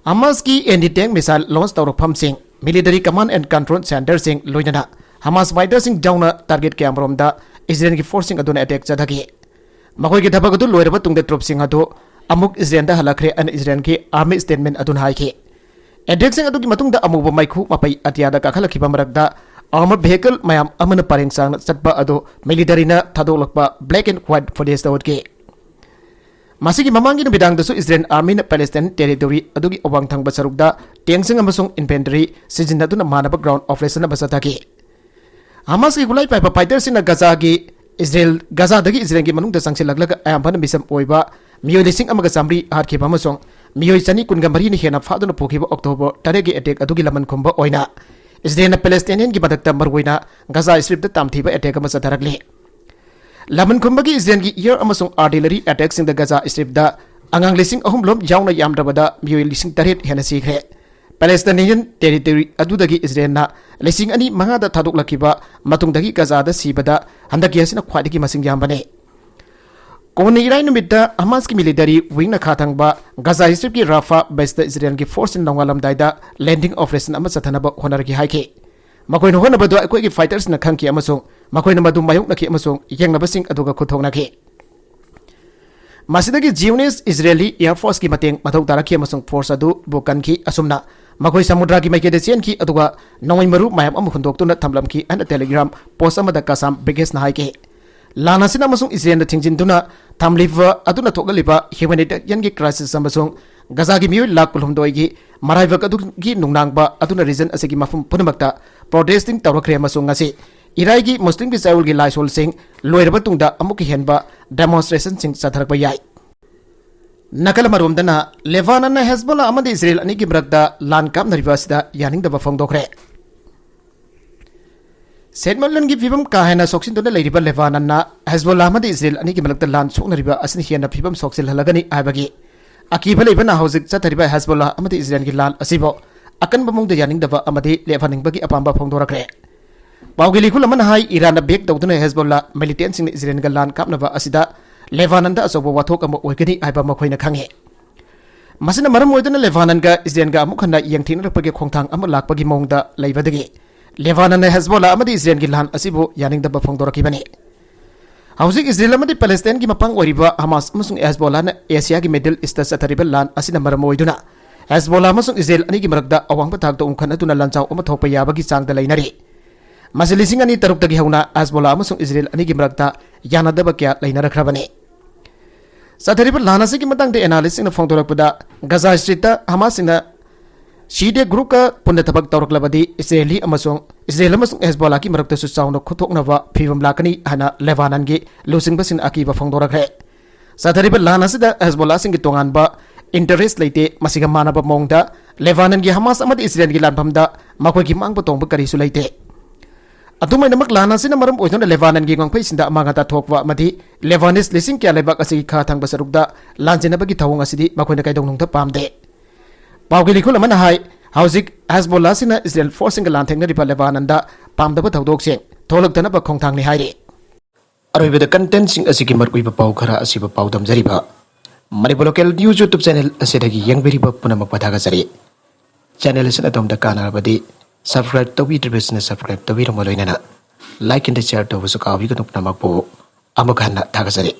ꯍꯃꯥꯁꯀꯤ anti tank missile launch ꯇꯧꯔꯛꯐꯝꯁꯤꯡ, military command and control centreꯁꯤꯡ, ꯂꯣꯏꯅꯅ ꯍꯃꯥꯁ fighterꯁꯤꯡ ꯌꯥꯎꯅ target ꯀꯌꯥꯃꯔꯣꯝꯗ ꯏꯁꯔꯥꯌꯦꯜꯒꯤ forceꯁꯤꯡ ꯑꯗꯨꯅ attack ꯆꯠꯊꯈꯤ꯫ ꯃꯈꯣꯏꯒꯤ ꯊꯕꯛ ꯑꯗꯨ ꯂꯣꯏꯔꯕ ꯇꯨꯡꯗ troopꯁꯤꯡ ꯑꯗꯨ ꯑꯃꯨꯛ ꯏꯁꯔꯥꯌꯦꯜꯗ ꯍꯜꯂꯛꯈ꯭ꯔꯦ ꯑꯅ ꯏꯁꯔꯥꯌꯦꯜꯒꯤ army statement ꯑꯗꯨꯅ ꯍꯥꯏꯈꯤ꯫ Attackꯁꯤꯡ ꯑꯗꯨꯒꯤ ꯃꯇꯨꯡꯗ ꯑꯃꯨꯕ ꯃꯩꯈꯨ ꯃꯄꯩ ꯑꯇꯤꯌꯥꯗ ꯀꯥꯈꯠꯂꯛꯈꯤꯕ ꯃꯔꯛꯇ armored vehicle ꯃꯌꯥꯝ ꯑꯃꯅ ꯄꯔꯦꯡ ꯁꯥꯡꯅ ꯆꯠꯄ ꯑꯗꯨ militaryꯅ ꯊꯥꯗꯣꯛꯂꯛꯄ black and white footageꯇ ꯎꯠꯈꯤ꯫ ꯃꯁꯤꯒꯤ ꯃꯃꯥꯡꯒꯤ ꯅꯨꯃꯤꯗꯥꯡꯗꯁꯨ ꯏꯁꯔꯥꯌꯦꯜ armyꯅ Palestine territory ꯑꯗꯨꯒꯤ ꯑꯋꯥꯡ ꯊꯪꯕ ꯁꯔꯨꯛꯇ tankꯁꯤꯡ ꯑꯃꯁꯨꯡ infantry ꯁꯤꯖꯤꯟꯅꯗꯨꯅ ꯃꯥꯟꯅꯕ ground operation ꯑꯃ ꯆꯠꯊꯈꯤ꯫ ꯍꯃꯥꯁꯀꯤ ꯈꯨꯠꯂꯥꯏ ꯄꯥꯏꯕ fighterꯁꯤꯡꯅ ꯒꯖꯥꯒꯤ ꯏꯁꯔꯥꯌꯦꯜ, ꯒꯖꯥꯗꯒꯤ ꯏꯁꯔꯥꯌꯦꯜꯒꯤ ꯃꯅꯨꯡꯗ ꯆꯪꯁꯤꯜꯂꯛꯂꯒ ꯑꯌꯥꯝꯕꯅ ꯃꯤꯁꯝ ꯑꯣꯏꯕ ꯃꯤꯑꯣꯏ ꯂꯤꯁꯤꯡ ꯑꯃꯒ ꯆꯥꯃꯔꯤ ꯍꯥꯠꯈꯤꯕ ꯑꯃꯁꯨꯡ ꯃꯤꯑꯣꯏ ꯆꯅꯤ ꯀꯨꯟꯒ ꯃꯔꯤꯅ ꯍꯦꯟꯅ ꯐꯥꯗꯨꯅ ꯄꯨꯈꯤꯕ October ꯇꯔꯦꯠꯀꯤ attack ꯑꯗꯨꯒꯤ ꯂꯃꯟ ꯈꯨꯝꯕ ꯑꯣꯏꯅ ꯏꯁꯔꯥꯌꯦꯜꯅ Palestinianꯒꯤ ꯃꯊꯛꯇ ꯃꯔꯨꯑꯣꯏꯅ ꯒꯖꯥ Stripꯇ ꯇꯝꯊꯤꯕ attack ꯑꯃ ꯆꯠꯊꯔꯛꯂꯤ꯫ ꯂꯃꯟ ꯈꯨꯝꯕꯒꯤ ꯏꯁꯔꯥꯌꯦꯜꯒꯤ air ꯑꯃꯁꯨꯡ artillery attackꯁꯤꯡꯗ ꯒꯖꯥ Stripꯇ ꯑꯉꯥꯡ ꯂꯤꯁꯤꯡ ꯑꯍꯨꯝ ꯂꯣꯝ ꯌꯥꯎꯅ ꯌꯥꯝꯗ꯭ꯔꯕꯗ ꯃꯤꯑꯣꯏ ꯂꯤꯁꯤꯡ ꯇꯔꯦꯠ ꯍꯦꯟꯅ ꯁꯤꯈ꯭ꯔꯦ꯫ ꯄꯦꯂꯦꯁꯇꯥꯏꯅꯤꯌꯟ ꯇꯦꯔꯤꯇꯣꯔꯤ ꯑꯗꯨꯗꯒꯤ ꯏꯖꯔꯦꯜꯅ ꯂꯤꯁꯤꯡ ꯑꯅꯤ ꯃꯉꯥꯗ ꯊꯥꯗꯣꯛꯂꯛꯈꯤꯕ ꯃꯇꯨꯡꯗꯒꯤ ꯒꯖꯥꯗ ꯁꯤꯕꯗ ꯍꯟꯗꯛꯀꯤ ꯑꯁꯤꯅ ꯈ꯭ꯋꯥꯏꯗꯒꯤ ꯃꯁꯤꯡ ꯌꯥꯝꯕꯅꯤ꯫ ꯀꯣꯟꯅ ꯏꯔꯥꯏ ꯅꯨꯃꯤꯠꯇ ꯍꯃꯥꯁꯀꯤ ꯃꯤꯂꯤꯇꯔꯤ ꯋꯤꯡꯅ ꯈꯥ ꯊꯪꯕ ꯒꯖꯥ ꯁ꯭ꯇ꯭ꯔꯤꯞꯀꯤ ꯔꯥꯐꯥ ꯕꯦꯁꯇ ꯏꯖꯔꯦꯜꯒꯤ ꯐꯣꯔꯁꯁꯤꯡ ꯅꯣꯡꯉꯥꯜꯂꯝꯗꯥꯏꯗ ꯂꯦꯟꯗꯤꯡ ꯑꯣꯄꯔꯦꯁꯟ ꯑꯃ ꯆꯠꯊꯅꯕ ꯍꯣꯠꯅꯔꯛꯈꯤ ꯍꯥꯏꯈꯤ꯫ ꯃꯈꯣꯏꯅ ꯍꯣꯠꯅꯕꯗꯨ ꯑꯩꯈꯣꯏꯒꯤ ꯐꯥꯏꯇꯔꯁꯤꯡꯅ ꯈꯪꯈꯤ ꯑꯃꯁꯨꯡ ꯃꯈꯣꯏꯅ ꯃꯗꯨ ꯃꯥꯌꯣꯛꯅꯈꯤ ꯑꯃꯁꯨꯡ ꯌꯦꯡꯅꯕꯁꯤꯡ ꯑꯗꯨꯒ ꯈꯨꯠꯊꯣꯛꯅꯈꯤ꯫ ꯃꯁꯤꯗꯒꯤ ꯖꯤꯌꯣꯅꯤꯁ ꯏꯖꯔꯦꯂꯤ ꯑꯦꯌꯔ ꯐꯣꯔꯁꯀꯤ ꯃꯇꯦꯡ ꯃꯊꯧ ꯇꯥꯔꯛꯈꯤ ꯑꯃꯁꯨꯡ ꯐꯣꯔꯁ ꯑꯗꯨꯕꯨ ꯀꯟꯈꯤ꯫ ꯑꯁꯨꯝꯅ ꯃꯈꯣꯏ ꯁꯃꯨꯗ꯭ꯔꯒꯤ ꯃꯥꯏꯀꯩꯗ ꯆꯦꯟꯈꯤ, ꯑꯗꯨꯒ ꯅꯣꯡꯃꯩ ꯃꯔꯨ ꯃꯌꯥꯝ ꯑꯃ ꯍꯨꯟꯗꯣꯛꯇꯨꯅ ꯊꯝꯂꯝꯈꯤ ꯍꯥꯏꯅ ꯇꯦꯂꯤꯒ꯭ꯔꯥꯝ ꯄꯣꯁ ꯑꯃꯗ ꯀꯥꯁꯥꯝ ꯕ꯭ꯔꯤꯒꯦꯁꯅ ꯍꯥꯏꯈꯤ꯫ ꯂꯥꯟ ꯑꯁꯤꯅ ꯑꯃꯁꯨꯡ ꯏꯖꯔꯦꯜꯅ ꯊꯤꯡꯖꯤꯟꯗꯨꯅ ꯊꯝꯂꯤꯕ ꯑꯗꯨꯅ ꯊꯣꯛꯍꯜꯂꯤꯕ ꯍ꯭ꯌꯨꯃꯦꯅꯤꯇꯦꯔꯤꯌꯟꯒꯤ ꯀ꯭ꯔꯥꯏꯁꯤꯁ ꯑꯃꯁꯨꯡ ꯒꯖꯥꯒꯤ ꯃꯤꯑꯣꯏ ꯂꯥꯈ ꯀꯨꯟꯍꯨꯝꯗꯣꯏꯒꯤ ꯃꯔꯥꯏꯕꯛ ꯑꯗꯨꯒꯤ ꯅꯨꯡꯅꯥꯡꯕ ꯑꯗꯨꯅ ꯔꯤꯖꯟ ꯑꯁꯤꯒꯤ ꯃꯐꯝ ꯄꯨꯝꯅꯃꯛꯇ ꯄ꯭ꯔꯣꯇꯦꯁꯇꯤꯡ ꯇꯧꯔꯛꯈ꯭ꯔꯦ ꯑꯃꯁꯨꯡ ꯉꯁꯤ ꯏꯔꯥꯏꯒꯤ ꯃꯨꯁꯂꯤꯝꯒꯤ ꯆꯌꯣꯜꯒꯤ ꯂꯥꯏꯁꯣꯜꯁꯤꯡ ꯂꯣꯏꯔꯕ ꯇꯨꯡꯗ ꯑꯃꯨꯛꯀ ꯍꯦꯟꯕ ꯗꯦꯃꯣꯟꯁꯇ꯭ꯔꯦꯁꯟꯁꯤꯡ ꯆꯠꯊꯔꯛꯄ ꯌꯥꯏ꯫ ꯅꯥꯀꯜ ꯑꯃꯔꯣꯝꯗꯅ ꯂꯦꯕꯥꯅꯟꯅ ꯍꯦꯖꯕꯣꯂꯥ ꯑꯃꯗꯤ ꯏꯖꯔꯦꯜ ꯑꯅꯤꯒꯤ ꯃꯔꯛꯇ ꯂꯥꯟ ꯀꯥꯞꯅꯔꯤꯕ ꯑꯁꯤꯗ ꯌꯥꯅꯤꯡꯗꯕ ꯐꯣꯡꯗꯣꯛꯈ꯭ꯔꯦ꯫ ꯁꯦꯟꯃꯤꯠꯂꯣꯟꯒꯤ ꯐꯤꯕꯝ ꯀꯥ ꯍꯦꯟꯅ ꯁꯣꯛꯆꯤꯟꯗꯨꯅ ꯂꯩꯔꯤꯕ ꯂꯦꯕꯥꯅꯟꯅ ꯍꯦꯖꯕꯣꯂꯥ ꯑꯃꯗꯤ ꯏꯖꯔꯦꯜ ꯑꯅꯤꯒꯤ ꯃꯔꯛꯇ ꯂꯥꯟ ꯁꯣꯛꯅꯔꯤꯕ ꯑꯁꯤꯅ ꯍꯦꯟꯅ ꯐꯤꯕꯝ ꯁꯣꯛꯆꯤꯜꯍꯜꯂꯒꯅꯤ ꯍꯥꯏꯕꯒꯤ ꯑꯀꯤꯕ ꯂꯩꯕꯅ ꯍꯧꯖꯤꯛ ꯆꯠꯊꯔꯤꯕ ꯍꯦꯖꯕꯣꯂꯥ ꯑꯃꯗꯤ ꯏꯖꯔꯦꯜꯒꯤ ꯂꯥꯟ ꯑꯁꯤꯕꯨ ꯑꯀꯟꯕ ꯃꯑꯣꯡꯗ ꯌꯥꯅꯤꯡꯗꯕ ꯑꯃꯗꯤ ꯂꯦꯞꯍꯟꯅꯤꯡꯕꯒꯤ ꯑꯄꯥꯝꯕ ꯐꯣꯡꯗꯣꯔꯛꯈ꯭ꯔꯦ꯫ ꯄꯥꯎꯒꯤ ꯂꯤꯈꯨꯜ ꯑꯃꯅ ꯍꯥꯏ, ꯏꯔꯥꯟꯅ ꯕꯦꯛ ꯇꯧꯗꯨꯅ ꯍꯦꯖꯕꯣꯂꯥ ꯃꯤꯂꯤꯇꯦꯟꯁꯤꯡꯅ ꯏꯖꯔꯦꯜꯒ ꯂꯥꯟ ꯀꯥꯞꯅꯕ ꯑꯁꯤꯗ ꯂꯦꯕꯥꯅꯟꯗ ꯑꯆꯧꯕ ꯋꯥꯊꯣꯛ ꯑꯃ ꯑꯣꯏꯒꯅꯤ ꯍꯥꯏꯕ ꯃꯈꯣꯏꯅ ꯈꯪꯉꯤ꯫ ꯃꯁꯤꯅ ꯃꯔꯝ ꯑꯣꯏꯗꯨꯅ ꯂꯦꯕꯥꯅꯟꯒ ꯏꯖꯔꯦꯜꯒ ꯑꯃꯨꯛ ꯍꯟꯅ ꯌꯦꯡꯊꯤꯅꯔꯛꯄꯒꯤ ꯈꯣꯡꯊꯥꯡ ꯑꯃ ꯂꯥꯛꯄꯒꯤ ꯃꯑꯣꯡꯗ ꯂꯩꯕꯗꯒꯤ ꯂꯦꯕꯥꯅꯟꯅ ꯍꯦꯖꯕꯣꯂꯥ ꯑꯃꯗꯤ ꯏꯖꯔꯦꯜꯒꯤ ꯂꯥꯟ ꯑꯁꯤꯕꯨ ꯌꯥꯅꯤꯡꯗꯕ ꯐꯣꯡꯗꯣꯔꯛꯈꯤꯕꯅꯤ꯫ ꯍꯧꯖꯤꯛ ꯏꯖꯔꯦꯜ ꯑꯃꯗꯤ ꯄꯦꯂꯦꯁꯇꯥꯏꯟꯒꯤ ꯃꯄꯥꯡ ꯑꯣꯏꯔꯤꯕ ꯍꯃꯥꯁ ꯑꯃꯁꯨꯡ ꯍꯦꯖꯕꯣꯂꯥꯅ ꯑꯦꯁꯤꯌꯥꯒꯤ ꯃꯤꯗꯜ ꯏꯁꯇ ꯆꯠꯊꯔꯤꯕ ꯂꯥꯟ ꯑꯁꯤꯅ ꯃꯔꯝ ꯑꯣꯏꯗꯨꯅ ꯍꯦꯖꯕꯣꯂꯥ ꯑꯃꯁꯨꯡ ꯏꯖꯔꯦꯜ ꯑꯅꯤꯒꯤ ꯃꯔꯛꯇ ꯑꯋꯥꯡꯕ ꯊꯥꯛꯇ ꯎꯪꯈꯠꯅꯗꯨꯅ ꯂꯥꯟꯖꯥꯎ ꯑꯃ ꯊꯣꯛꯄ ꯌꯥꯕꯒꯤ ꯆꯥꯡꯗ ꯂꯩꯅꯔꯤ꯫ ꯃꯁꯤ ꯂꯤꯁꯤꯡ ꯑꯅꯤ ꯇꯔꯨꯛꯇꯒꯤ ꯍꯧꯅ ꯍꯦꯖꯕꯣꯂꯥ ꯑꯃꯁꯨꯡ ꯏꯖꯔꯦꯜ ꯑꯅꯤꯒꯤ ꯃꯔꯛꯇ ꯌꯥꯅꯗꯕ ꯀꯌꯥ ꯂꯩꯅꯔꯛꯈ꯭ꯔꯕꯅꯤ꯫ ꯆꯠꯊꯔꯤꯕ ꯂꯥꯟ ꯑꯁꯤꯒꯤ ꯃꯇꯥꯡꯗ ꯑꯦꯅꯥꯂꯤꯁꯁꯤꯡꯅ ꯐꯣꯡꯗꯣꯔꯛꯄꯗ, ꯒꯖꯥ ꯁ꯭ꯇ꯭ꯔꯤꯞꯇ ꯍꯃꯥꯁꯁꯤꯡꯅ ꯁꯤꯗꯦ ꯒ꯭ꯔꯨꯞꯀ ꯄꯨꯟꯅ ꯊꯕꯛ ꯇꯧꯔꯛꯂꯕꯗꯤ ꯏꯖꯔꯦꯂꯤ ꯑꯃꯁꯨꯡ ꯏꯖꯔꯦꯜ ꯑꯃꯁꯨꯡ ꯍꯦꯖꯕꯣꯂꯥꯒꯤ ꯃꯔꯛꯇꯁꯨ ꯆꯥꯎꯅ ꯈꯨꯠꯊꯣꯛꯅꯕ ꯐꯤꯕꯝ ꯂꯥꯛꯀꯅꯤ ꯍꯥꯏꯅ ꯂꯦꯕꯥꯅꯟꯒꯤ ꯂꯨꯆꯤꯡꯕꯁꯤꯡꯅ ꯑꯀꯤꯕ ꯐꯣꯡꯗꯣꯔꯛꯈ꯭ꯔꯦ꯫ ꯆꯠꯊꯔꯤꯕ ꯂꯥꯟ ꯑꯁꯤꯗ ꯍꯦꯖꯕꯣꯂꯥꯁꯤꯡꯒꯤ ꯇꯣꯉꯥꯟꯕ ꯏꯟꯇꯔꯦꯁ ꯂꯩꯇꯦ꯫ ꯃꯁꯤꯒ ꯃꯥꯟꯅꯕ ꯃꯑꯣꯡꯗ ꯂꯦꯕꯥꯅꯟꯒꯤ ꯍꯃꯥꯁ ꯑꯃꯗꯤ ꯏꯖꯔꯦꯜꯒꯤ ꯂꯥꯟꯐꯝꯗ ꯃꯈꯣꯏꯒꯤ ꯃꯥꯡꯕ ꯇꯣꯡꯕ ꯀꯔꯤꯁꯨ ꯂꯩꯇꯦ꯫ ꯑꯗꯨꯝ ꯑꯣꯏꯅꯃꯛ, ꯂꯥꯟ ꯑꯁꯤꯅ ꯃꯔꯝ ꯑꯣꯏꯗꯨꯅ ꯂꯦꯕꯥꯅꯟꯒꯤ ꯉꯝꯈꯩꯁꯤꯡꯗ ꯑꯃꯥꯡ ꯑꯇꯥ ꯊꯣꯛꯄ ꯑꯃꯗꯤ ꯂꯦꯕꯥꯅꯤꯁ ꯂꯤꯁꯤꯡ ꯀꯌꯥ ꯂꯩꯕꯥꯛ ꯑꯁꯤꯒꯤ ꯈꯥ ꯊꯪꯕ ꯁꯔꯨꯛꯇ ꯂꯥꯟꯖꯦꯟꯅꯕꯒꯤ ꯊꯧꯑꯣꯡ ꯑꯁꯤꯗꯤ ꯃꯈꯣꯏꯅ ꯀꯩꯗꯧꯅꯨꯡꯗ ꯄꯥꯝꯗꯦ꯫ ꯄꯥꯎꯒꯤ ꯂꯤꯈꯨꯜ ꯑꯃꯅ ꯍꯥꯏ, ꯍꯧꯖꯤꯛ ꯍꯦꯖꯕꯣꯂꯥꯁꯤꯡꯅ ꯏꯁꯔꯦꯜ ꯐꯣꯔꯁꯁꯤꯡꯒ ꯂꯥꯟꯊꯦꯡꯅꯔꯤꯕ ꯂꯦꯕꯥꯅꯟꯗ ꯄꯥꯝꯗꯕ ꯊꯧꯗꯣꯛꯁꯤꯡ ꯊꯣꯛꯂꯛꯇꯅꯕ ꯈꯣꯡꯊꯥꯡꯅꯤ ꯍꯥꯏꯔꯤ꯫ ꯑꯔꯣꯏꯕꯗ, ꯀꯟꯇꯦꯟꯁꯤꯡ ꯑꯁꯤꯒꯤ ꯃꯔꯨꯑꯣꯏꯕ ꯄꯥꯎ ꯈꯔ ꯑꯁꯤꯕꯨ ꯄꯥꯎꯗꯝꯖꯔꯤꯕ Manipur local news YouTube channel ꯑꯁꯤꯗꯒꯤ ꯌꯦꯡꯕꯤꯔꯤꯕ ꯄꯨꯝꯅꯃꯛꯄꯨ ꯊꯥꯒꯠꯆꯔꯤ꯫ ꯆꯦꯅꯦꯜ ꯑꯁꯤꯅ ꯑꯗꯣꯝꯗ ꯀꯥꯟꯅꯔꯕꯗꯤ, ꯁꯕꯁꯀ꯭ꯔꯥꯏꯕ ꯇꯧꯕꯤꯗ꯭ꯔꯤꯕꯁꯤꯡꯅ ꯁꯕꯁꯀ꯭ꯔꯥꯏꯕ ꯇꯧꯕꯤꯔꯝꯕ ꯂꯣꯏꯅꯅ ꯂꯥꯏꯛ ꯑꯦꯟ ꯁꯤꯌꯔ ꯇꯧꯕꯁꯨ ꯀꯥꯎꯕꯤꯒꯅꯨ꯫ ꯄꯨꯝꯅꯃꯛꯄꯨ ꯑꯃꯨꯛ ꯍꯟꯅ ꯊꯥꯒꯠꯆꯔꯤ꯫